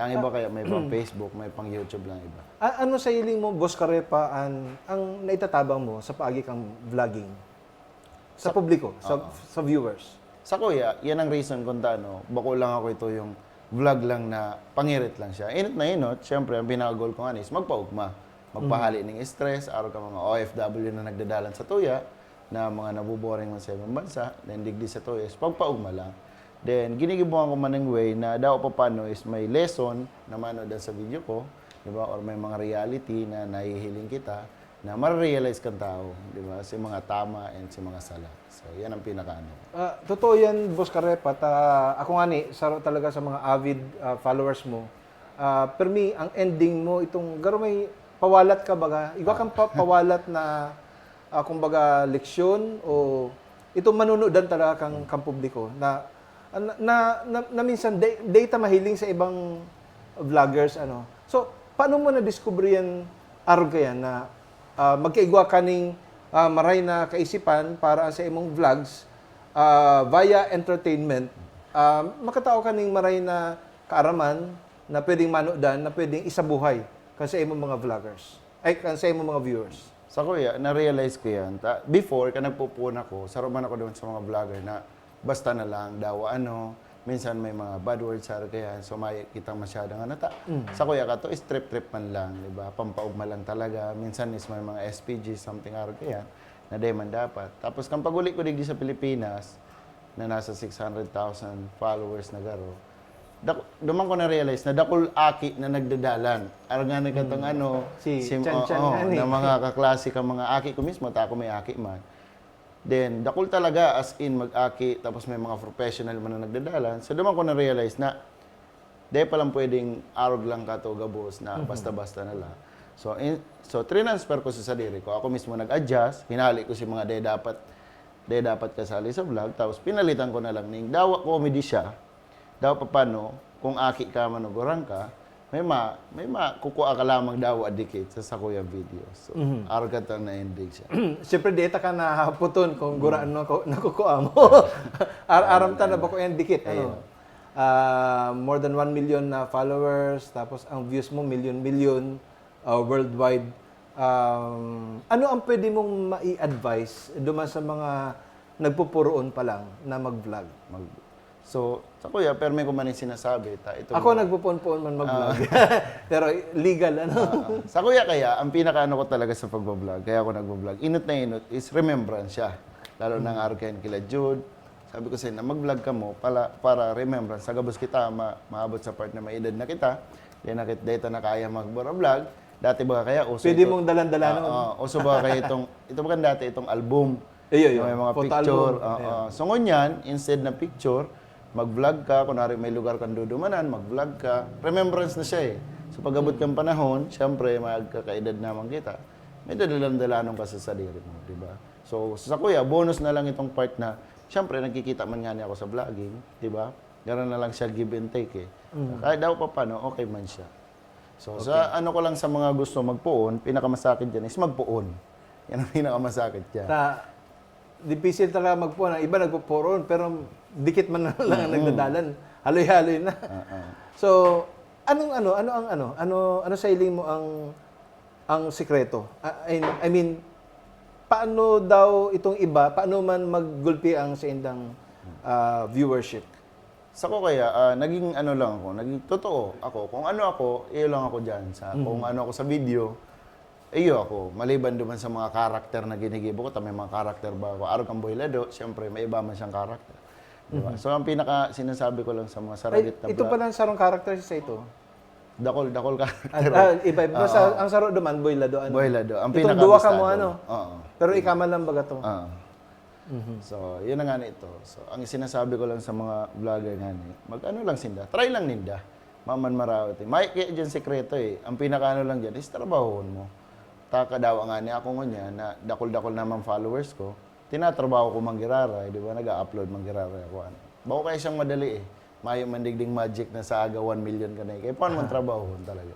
Ang iba kaya may pang Facebook, may pang YouTube lang iba. A- ano sa hiling mo, Boss Karepa, an, ang naitatabang mo sa paagi kang vlogging? Sa publiko, sa, Oo. sa viewers? Sa kuya, yan ang reason kung tano, bako lang ako ito yung vlog lang na pangirit lang siya. Inot na inot, syempre, ang pinaka-goal ko nga is magpaugma. Magpahali ning stress, araw ka mga O F W na nagdadalan sa tuya, na mga nabuboring man sa ibang bansa, then digdi sa tuya is pagpaugma lang. Then, ginigibuhan ko man ng way na daw pa paano is may lesson na manood sa video ko, di ba? Or may mga reality na nahihiling kita, na ma-realize kang tao, di ba? Si mga tama and si mga sala. So, yan ang pinakaano. Ah, totoo yan, Boss Karepa. Ta, ako nga ni, saro talaga sa mga avid ah, followers mo. Ah, permi, ang ending mo, itong garo may pawalat ka baga. Igwa kang pa, pawalat na, ah, kumbaga, leksyon o itong manunudan talaga kang, kang publiko na, na, na, na, na minsan, day, day ta mahiling sa ibang vloggers, ano. So, paano mo na-discover yan, arog kaya, na ah, magkaigwa kaning ah, maray na kaisipan para sa imong vlogs ah, via entertainment? Ah, makatao kaning maray na kaaraman na pwedeng manodan, na pwedeng isabuhay kan sa imong mga vloggers, ay, kan sa imong mga viewers? Sa kuya, na-realize ko yan. Ta, before, ka nagpupuon ako, saro man ako doon sa mga vlogger na basta na lang, dawa ano, minsan may mga bad words sa kaya, so may kitang masyadong ano ta. Sa kuya ka to, is trip-trip man lang, di ba? Pampaugma lang talaga. Minsan is may mga S P G, something arog kaya, na di man dapat. Tapos, kang pag-uli ko digdi sa Pilipinas, na nasa six hundred thousand followers na garo, dak-, duman ko na-realize na dakul aki na nagdadalan. Arog nga na katong ano, Si sim-, Chan Chan oo, nga ni. Na mga kaklase ka mga aki ko mismo, ta ako may aki man. Then, dakul talaga, as in, mag-aki, tapos may mga professional man na nagdadalan. So, duman ko na-realize na, di pa lang pwedeng arog lang ka to, gabos na, basta-basta na lang. So, in, so, transfer ko sa sadiri ko. Ako mismo nag-adjust, hinali ko si mga di dapat, di dapat kasali sa vlog, tapos pinalitan ko na lang ning dawa comedy siya. Daw papano, kung aki ka man o gurang ka, may ma, may makukua ka lamang daw dikit sa sakuyang video. So, Mhm. Arog ka to na ending siya. Siyempre, di ta ka nahaputon kung gurano ko, nakukua mo. Ar aram ta na bako yan dikit, ano? Ayun. Ah, more than one million na followers, tapos ang views mo, million-million, ah, worldwide. Um, ano ang pwede mong mai-advise duman sa mga nagpupuroon pa lang na mag-vlog? Mag, so, sa kuya, permi ko man yung sinasabi. Ta, ito Ako nagpupuon-puon man mag-vlog. Pero legal, ano? Ah, sa kuya kaya, ang pinakaano ko talaga sa pagbablog, kaya ako nagbablog, inot na inot, is remembrance siya. Lalo na nga kay kila Jude, sabi ko sa inyo, mag-vlog ka mo para, para remembrance. Sa gabos kita, ma, maabot sa part na may edad na kita, di na kit-, di ta na kaya mag-vlog. Dati ba kaya uso Pwede ito? mong dalan-dalan, Ah, no? ah, uso ba kaya itong, ito ba dati itong album? Iyo, iyo. Na may mga Photo picture. Album. Ah, Ayan. ah. So ngunyan, instead na picture, mag-vlog ka, kunwari may lugar kang dudumanan, mag-vlog ka. Remembrance na siya eh. So pag-abot kang panahon, syempre, magkakaedad naman kita, may dadalan-dalanon ka sa sadiri mo, di ba? So sa kuya, bonus na lang itong part na, syempre, nagkikita man nga niya ako sa vlogging, di ba? Gano'n na lang siya give and take eh. Kahit daw pa paano, okay man siya. So, sa ano ko lang sa mga gusto magpoon, pinakamasakit dyan is magpoon. Yan ang pinakamasakit dyan. Ta, dipisil talaga magpuon. Ang iba nagpupuroon, pero dikit man na lang ang nagdadalan. Haloy-haloy na. Ah, ah. So, anong ano, ano ang ano, ano, ano sa hiling mo ang, ang sikreto? I, I mean, paano daw itong iba, paano man maggulpi ang sa indang ah, viewership? Sa ko kaya, ah, naging ano lang ako, naging totoo ako. Kung ano ako, iyo lang ako dyan. Sa, Kung ano ako sa video, iyo ako. Maliban duman sa mga character na ginigibo ko, ta may mga character ba ako? Arog kang Boy Lado, siyempre, may iba man siyang character. Di ba? So, ang pinaka sinasabi ko lang sa mga Ay, saragit na ito vlog- pala ang sarong character sa ito. Dakol, dakol ka. Ah, ah, iba, iba. Basta ang saro duman, Boy Lado, ano? Boy Lado. Ang Itong duwa ka mo, pinakagustado. Ano? Oo. Pero ikaw man lang baga to. Oo. So, yun na nga nito. So, ang sinasabi ko lang sa mga vlogger nga ni, mag-ano lang sinda, try lang ninda. Maman maraot eh. May kaya dyan sekreto eh. Ang pinakaano lang dyan is trabahoon mo. Takadawa nga ni ako ngunyan na dakol-dakol naman followers ko. Tinatrabaho ko manggiraray, di ba? Nag-upload manggiraray ako. Ano. Bako kaya siyang madali eh. Mayo man digding magic na sa aga one million ka na eh. Kaya paano man trabahoon talaga?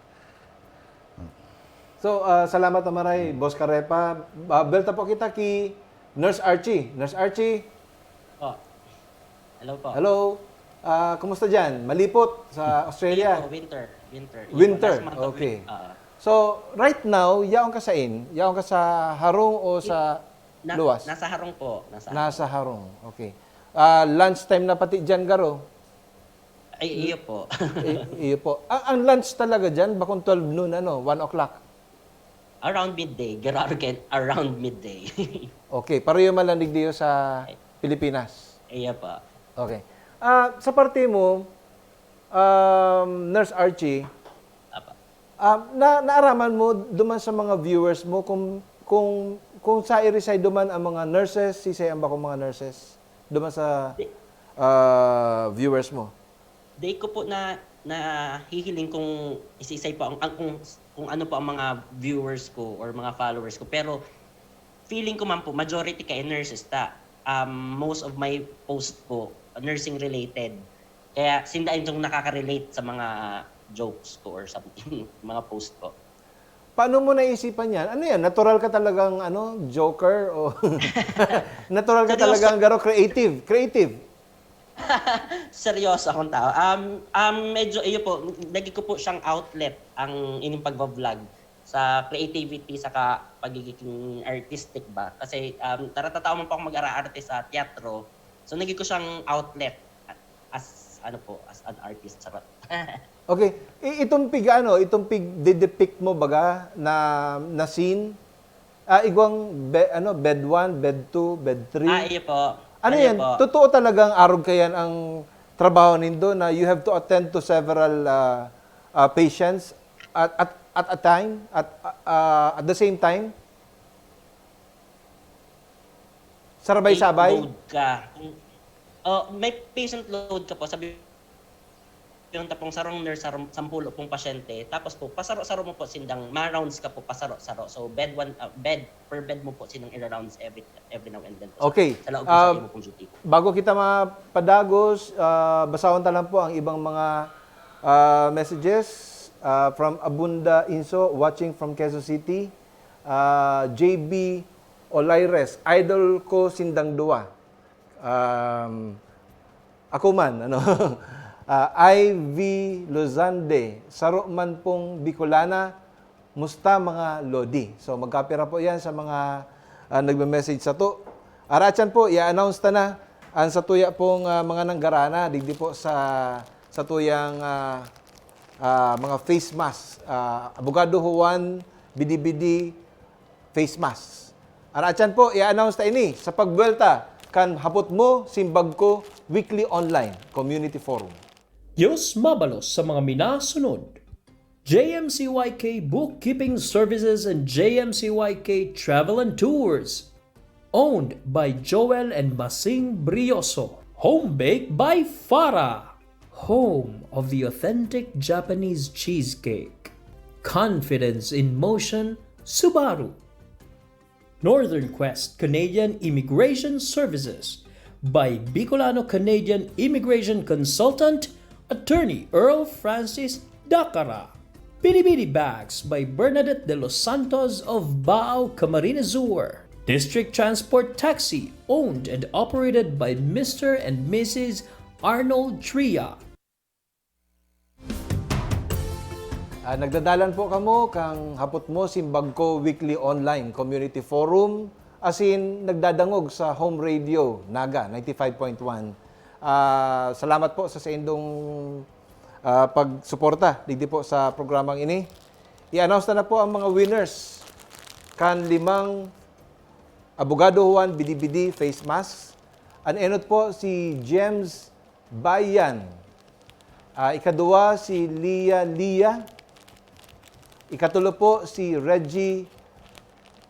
So, ah, salamat na maray, Boss Karepa. Ah, belta po kita ki Nurse Archie. Nurse Archie, Oh. Hello po. Hello. Ah, kumusta dyan? Malipot sa Australia? Oh, winter. Winter. Yun, Winter, last month of okay. win- ah. So, right now, yaon ka sain? Yaon ka sa harong o sa Na- luwas? Nasa harong po. Nasa Nasa harong. Okay. Ah, lunch time na pati dyan, garo? Ay, iyo po. I- iyo po. Ang, ang lunch talaga dyan, bakong twelve noon, ano, one o'clock. Around midday. Gerargen, around midday. Okay, pareho man lang digdiyo sa Pilipinas. Iyo po. Okay. Ah, sa parte mo, um, Nurse Archie, Apa. ah, na naaraman mo duman sa mga viewers mo kung kung kung sa irisay duman ang mga nurses, sisay ang bakong mga nurses duman sa ah, viewers mo? Di ko po na nahihiling kung isisay po ang, ang kung, kung ano po ang mga viewers ko or mga followers ko, pero feeling ko man po majority kay nurses ta. Um, most of my post po nursing related. Kaya sinda yung nakaka-relate sa mga jokes ko or something, mga post ko. Paano mo naisipan yan? Ano yan? Natural ka talagang ano, joker o natural ka Seryoso. Talagang garo creative, creative. Seryoso akong tao. Um, um, medyo, iyo po, lagi ko po siyang outlet, ang inyong pagbablog sa creativity saka pagiging artistic ba. Kasi um, taratatawa man po ako mag-araarte sa teatro. So, naging ko siyang outlet as, ano po, as an artist. Charot. Okay, I- itong pig ano, itong pig depict mo baga na na scene, ah, igwang be, ano, bed one, bed two, bed three. Ah, iyo po. Ano Ano yan? po? Totoo talagang arog kayan ang trabaho nindo na you have to attend to several ah, ah, patients at, at at a time, at ah, at the same time? Sarabay-sabay? Load ka. Kung, oh, may patient load ka po. Sabi yung tapong sarong nurse, sarong, sampulo pong pasyente. Tapos po, pasaro-saro mo po sindang, ma-rounds ka po, pasaro-saro. So, bed one, ah, bed, per bed mo po sindang ira-rounds every every now and then po. Okay. Sa loob po Ah, sa imo pong duty po. Bago kita mapadagos, ah, basahon ta lang po ang ibang mga ah, messages ah, from Abunda Inso, watching from Quezon City. Ah, J B Olaires, idol ko sindang duwa. Um, ako man, ano? Ah, I V Lozande, saro man pong Bicolana, musta mga lodi? So, magkapira po yan sa mga ah, nagme-message sato. Aratyan po, i-announce ta na ang satuya pong ah, mga nanggarana digdi po sa satuyang ah, ah, mga face mask. Ah, Abogado Juan Bidibidi face mask. Aratyan po, i-announce ta ini sa pagbuwelta kan Hapot Mo, Simbag Ko, Weekly Online Community Forum. Diyos mabalos sa mga minasunod. J M C Y K Bookkeeping Services and J M C Y K Travel and Tours. Owned by Joel and Masing Brioso. Home baked by Farah. Home of the authentic Japanese cheesecake. Confidence in motion, Subaru. Northern Quest Canadian Immigration Services by Bicolano Canadian Immigration Consultant, Attorney Earl Francis Dacara. Bidi-bidi Bags by Bernadette de los Santos of Baao, Camarines Sur. District Transport Taxi, owned and operated by Mister and Missus Arnold Tria. Ah, nagdadalan po kamo kan Hapot Mo, Simbag Ko Weekly Online Community Forum, asin nagdadangog sa Home Radio Naga ninety-five point one. Ah, salamat po sa saindong ah, pagsuporta digdi po sa programang ini. I-announce na, na po ang mga winners kan limang Abogado Juan Bidibidi face mask. An enot po si James Bayan. Ah, ikaduwa si Lia Lia. Ikatulo po, si Reggie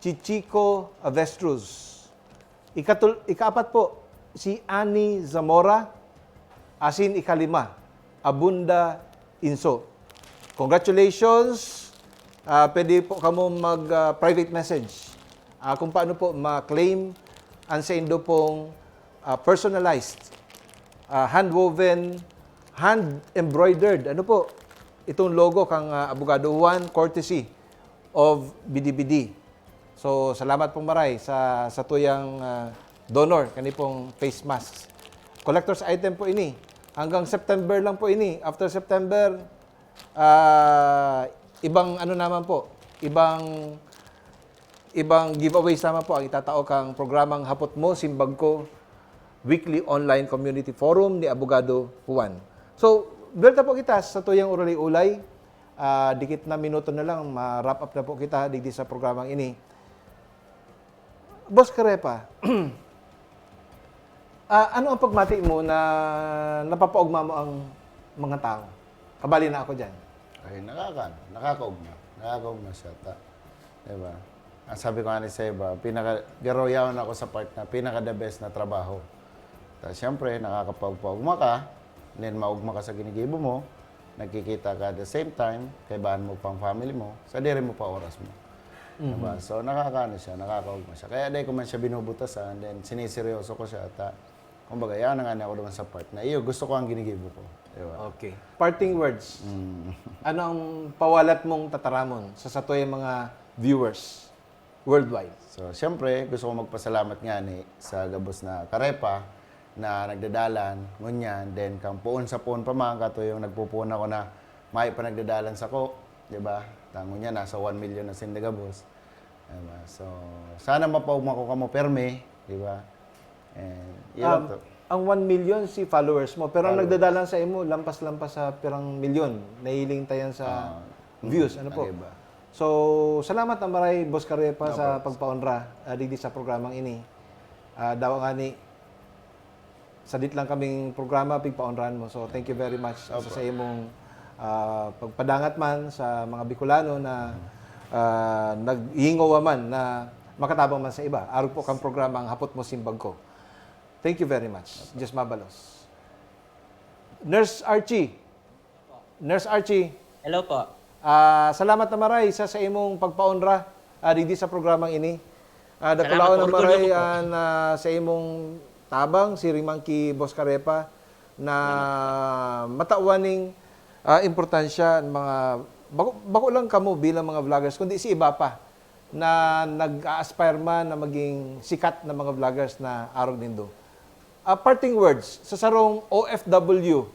Chichico Avestruz. Ikatul-, ikaapat po, si Annie Zamora, asin ikalima, Abunda Inso. Congratulations! Ah, pwede po kamo mag, ah, private message. Ah, kung paano po ma-claim ang saindo pong, ah, personalized, ah, handwoven, hand-embroidered. Ano po? Itong logo kang, ah, Abogado Juan, courtesy of B D B D. So, salamat pong maray sa, sa tuyang, ah, donor, kani pong face masks. Collector's item po ini. Hanggang September lang po ini. After September, ah, ibang ano naman po, ibang, ibang giveaways naman po ang itatao kang programang Hapot Mo, Simbag Ko, Weekly Online Community Forum ni Abogado Juan. So, buwelta po kita sa tuyang Urali-Ulay. Ah, dikit na minuto na lang, ma-wrap up na po kita digdi sa programang ini. Boss Karepa, ah, ano ang pagmati mo na napapaugma mo ang mga tao? Kabali na ako diyan. Ay, nakaka-, nakakaugma. Nakakaugma siya. Ta, diba? Ang sabi ko nga ni sa iba, pinaka, garo yaon ako sa part na pinaka the best na trabaho. Ta, siyempre, nakakapaugma ka, then maugma ka sa ginigibo mo, nagkikita ka at the same time, kaibahan mo pang family mo, sa diri mo pa oras mo. Diba? So, nakakaano siya, nakakaugma siya. Kaya dahil ko man siya binubutasan, then siniseryoso ko siya. Ta, kumbaga, yan na nga niya ako naman sa part na, iyo, gusto ko ang ginigibo ko. Diba? Okay. Parting words. Mm. Ano ang pawalat mong tataramon sa satuyang mga viewers worldwide? So, siyempre, gusto ko magpasalamat nga ni sa gabos na karepa na nagdadalan, ngunyan, then kang poon sa poon pa man, kato yung nagpupuon ako na may pa nagdadalan sa ko, di ba? Ta ngunyan, nasa one million na sinda gabos. Di ba? So, sana mapaugma ko kamo permi, di ba? And, yun lang Um, to. Ang one million si followers mo, pero ang Followers. nagdadalan sa imo, lampas-lampas sa pirang milyon. Nahiling tayan sa Ah, views. mm, Ano po? ang iba. So, salamat na maray, Boss Karepa, No sa problem. pagpaonra ah, digdi sa programang ini. Ah, dawa nga ni, sadit lang kaming programa, pigpaonrahan mo. So, thank you very much sa, Opo. sa imong ah, pagpadangat man sa mga Bicolano na ah, naghingowa man na makatabang man sa iba. Arog po kang programa ang Hapot Mo Simbag Ko. Thank you very much. Diyos mabalos. Nurse Archie. Nurse Archie, Hello po. ah, salamat na maray sa, sa imong pagpaonra ah, digdi sa programang ini. Ah, Salamat dakulaon po, na orgulyo maray ko po. an, ah, sa imong tabang, siring man ki Boss Karepa, na matawan ning ah, importansya ang mga bako, bako lang kamo bilang mga vloggers, kundi si iba pa na nag-a-aspire man na maging sikat na mga vloggers na arog nindo. Ah, parting words sa sarong O F W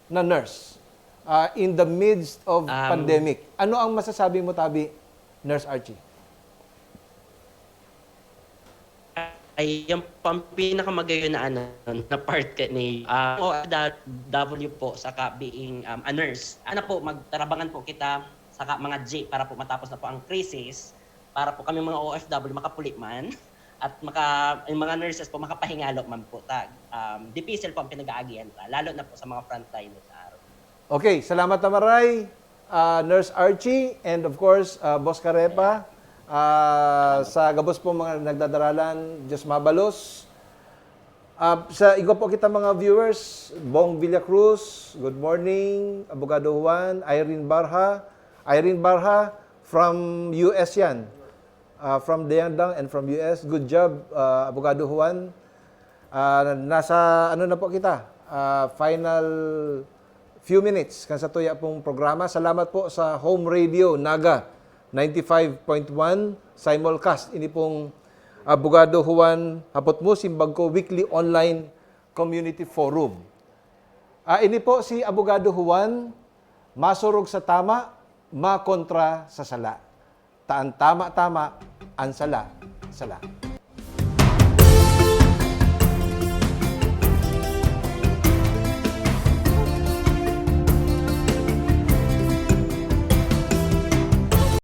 na nurse ah, in the midst of Um, pandemic. Ano ang masasabi mo, tabi, Nurse Archie? Ay, yung pang pinakamagayon na ano, na part ka ni ah, O F W po, saka being um, a nurse. Ano po, magtarabangan po kita, saka mga G para po matapos na po ang crisis, para po kami mga O F W makapuli man, at maka, yung mga nurses po makapahingalo man po. Ta, um, dipisil po ang pinag-aagihan ta, lalo na po sa mga frontliners sa araw. Okay, salamat na maray, ah, Nurse Archie, and of course, ah, Boss Karepa. Ah, sa gabos po mga nagdadaralan, Diyos mabalos. Ah, sa igwa po kita mga viewers, Bong Villacruz, good morning, Abogado Juan, Irene Barha, Irene Barha from U S yan. Ah, from Dayangdang and from U S. Good job, ah, Abogado Juan. Ah, nasa ano na po kita? Ah, final few minutes kan sa tuya pong programa. Salamat po sa Home Radio Naga ninety-five point one simulcast. Ini pong Abogado Juan Hapot Mo, Simbag Ko Weekly Online Community Forum. Ah, ini po si Abogado Juan, masurog sa tama, makontra sa sala. Ta an tama, tama, an sala, sala.